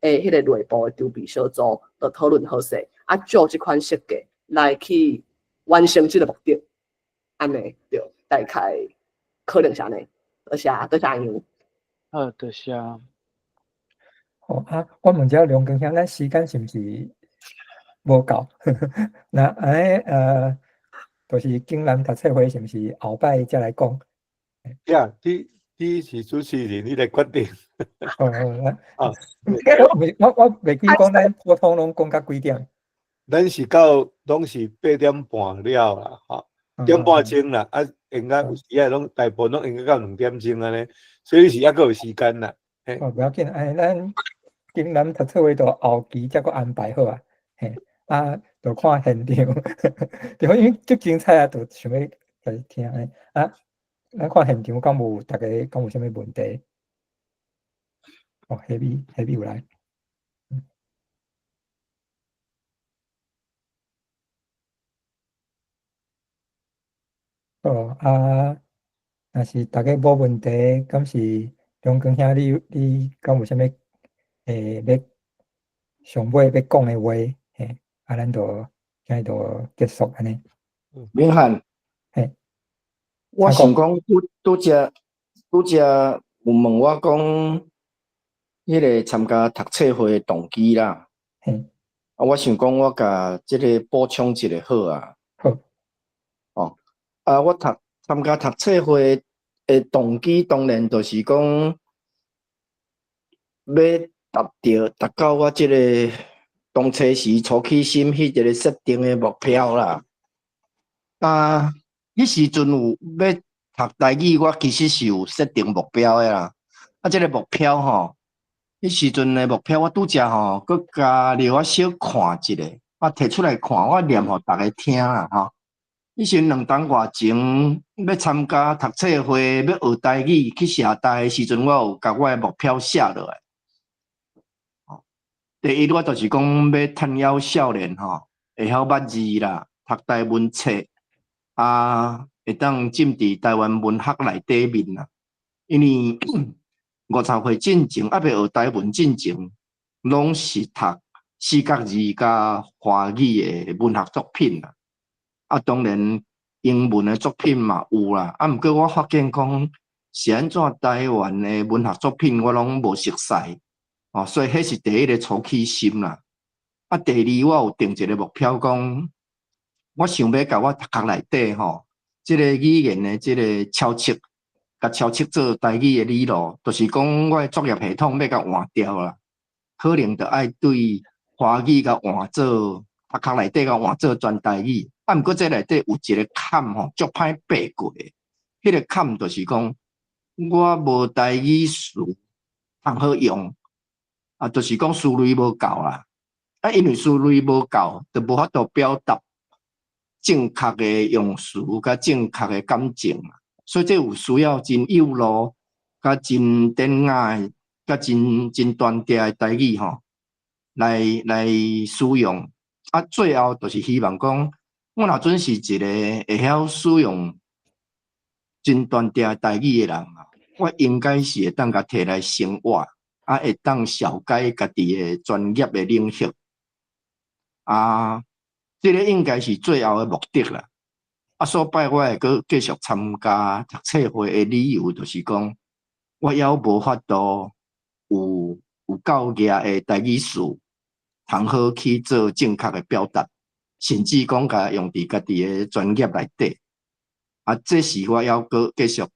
的彼個內部的籌備小組，就討論好勢，啊，照這款設計來去完成這個目的，按呢對，大概可能是按呢，多謝多謝楊。好，多謝。好啊，我問一下梁根兄，咱時間是毋是無夠？那按呢，就是景南讀冊會是毋是後擺才來講？呀，你是主持人，你來決定。哦，啊，我袂記講咱普通攏講到幾點？咱是到攏是8點半了啦，吼。點半鐘啦，啊，用到有時仔攏大部分攏用到2點鐘按呢，所以你是猶閣有時間啦。哦，無要緊，哎，咱經南讀冊會都後期才閣安排好啊，嘿，啊，就看現場，對，因為足精彩啊，就想欲來聽的，啊，咱看現場敢無逐家敢有啥物問題？哦，彼邊彼邊有來。好啊，若是逐家無問題，敢是梁光兄你你敢有啥物欲上尾欲講的話？嘿，啊，咱就今日就結束按呢。明翰，嘿，我想講拄拄才拄才有問我講，彼个參加讀冊會的動機啦。嘿，啊，我想講我共這个補充一下好啊。好。哦，啊，我讀參加讀冊會的動機，當然就是講，欲達著達到我這个當初時初起心彼一个設定的目標啦。啊，彼時陣有欲讀台語，我其實是有設定目標的啦。啊，這个目標吼，彼時陣的目標，我拄才吼，閣加了我小看一下，我提出來看，我念予逐家聽啦吼。彼時陣2冬外前欲參加讀冊會，欲學台語去社大的時陣，我有共我的目標寫落來。第一，我就是講欲趁猶少年吼，會曉捌字啦，讀台文冊，啊，會當浸佇台灣文學內底面啦。因為50歲進前，猶未學台文進前，攏是讀四角字佮華語的文學作品啦。啊，當然英文的作品嘛有啦。啊，毋過我發現講是按怎台灣的文學作品我攏無熟似，哦，所以彼是第一个初起心啦。啊，第二我有定一个目標，講我想欲共我頭殼內底吼，這个語言的這个抄輯，共抄輯做台語的語錄，就是講我的作業系統欲共換掉啦，可能著愛對華語共換做頭殼內底共換做全台語。啊，毋過這內底有一个坎吼，足歹爬過的。彼个坎就是講，我無台語詞通好用，啊，就是講思慮無夠啦。啊，因為思慮無夠，就無法度表達正確的用詞佮正確的感情。所以這有需要真幼路、佮真典雅的、佮真真端正的台語吼，來來使用。啊，最後就是希望講，我若準是一个會曉使用真端正的台語的人啊，我應該是會當共提來生活，啊，會當紹介家己的專業的領域。啊，這个應該是最後的目的啦。啊，所擺我會閣繼續參加讀冊會的理由，就是講我猶無法度有有夠額的台語詞，通好去做正確的表達，甚至講共用佇家己的專業內底。啊，這是我猶閣繼續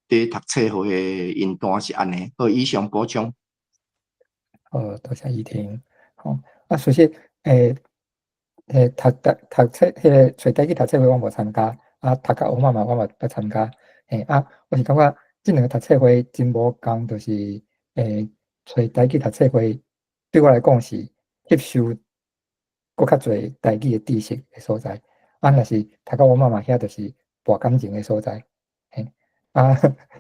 佇讀冊會的因單是按呢。好，以上補充。好，多謝怡婷。好，啊，首先，欸，讀讀讀冊，彼个揣台語讀冊會我無參加，啊，讀甲烏媽媽我嘛捌參加。嘿，啊，我是感覺這兩个讀冊會真無仝，就是揣台語讀冊會對我來講是吸收閣較濟台語的知識的所在。啊，若是讀甲烏媽媽遐，就是博感情的所在。嘿，啊，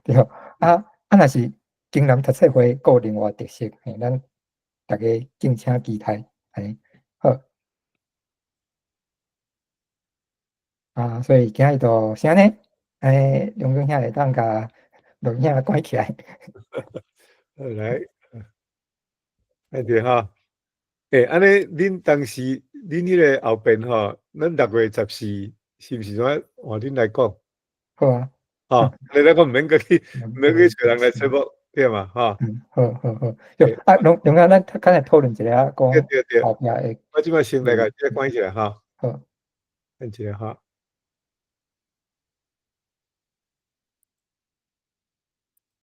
對，啊啊，若是經南讀冊會，閣有另外特色，嘿，咱逐家敬請期待，按呢，好。啊，所以今日就先按呢，欸，梁光兄會當共錄影關起來。好來，來對哈，欸，按呢，恁當時恁彼个後邊吼，咱6月14是毋是怎換恁來講？好啊。吼，你來講毋免閣去，毋免去揣人來節目，對嘛？吼。嗯，好好好。啊，梁梁兄，咱剛才討論一下，講對對對後壁的。我這擺先來共這個關起來哈。好。等一下哈。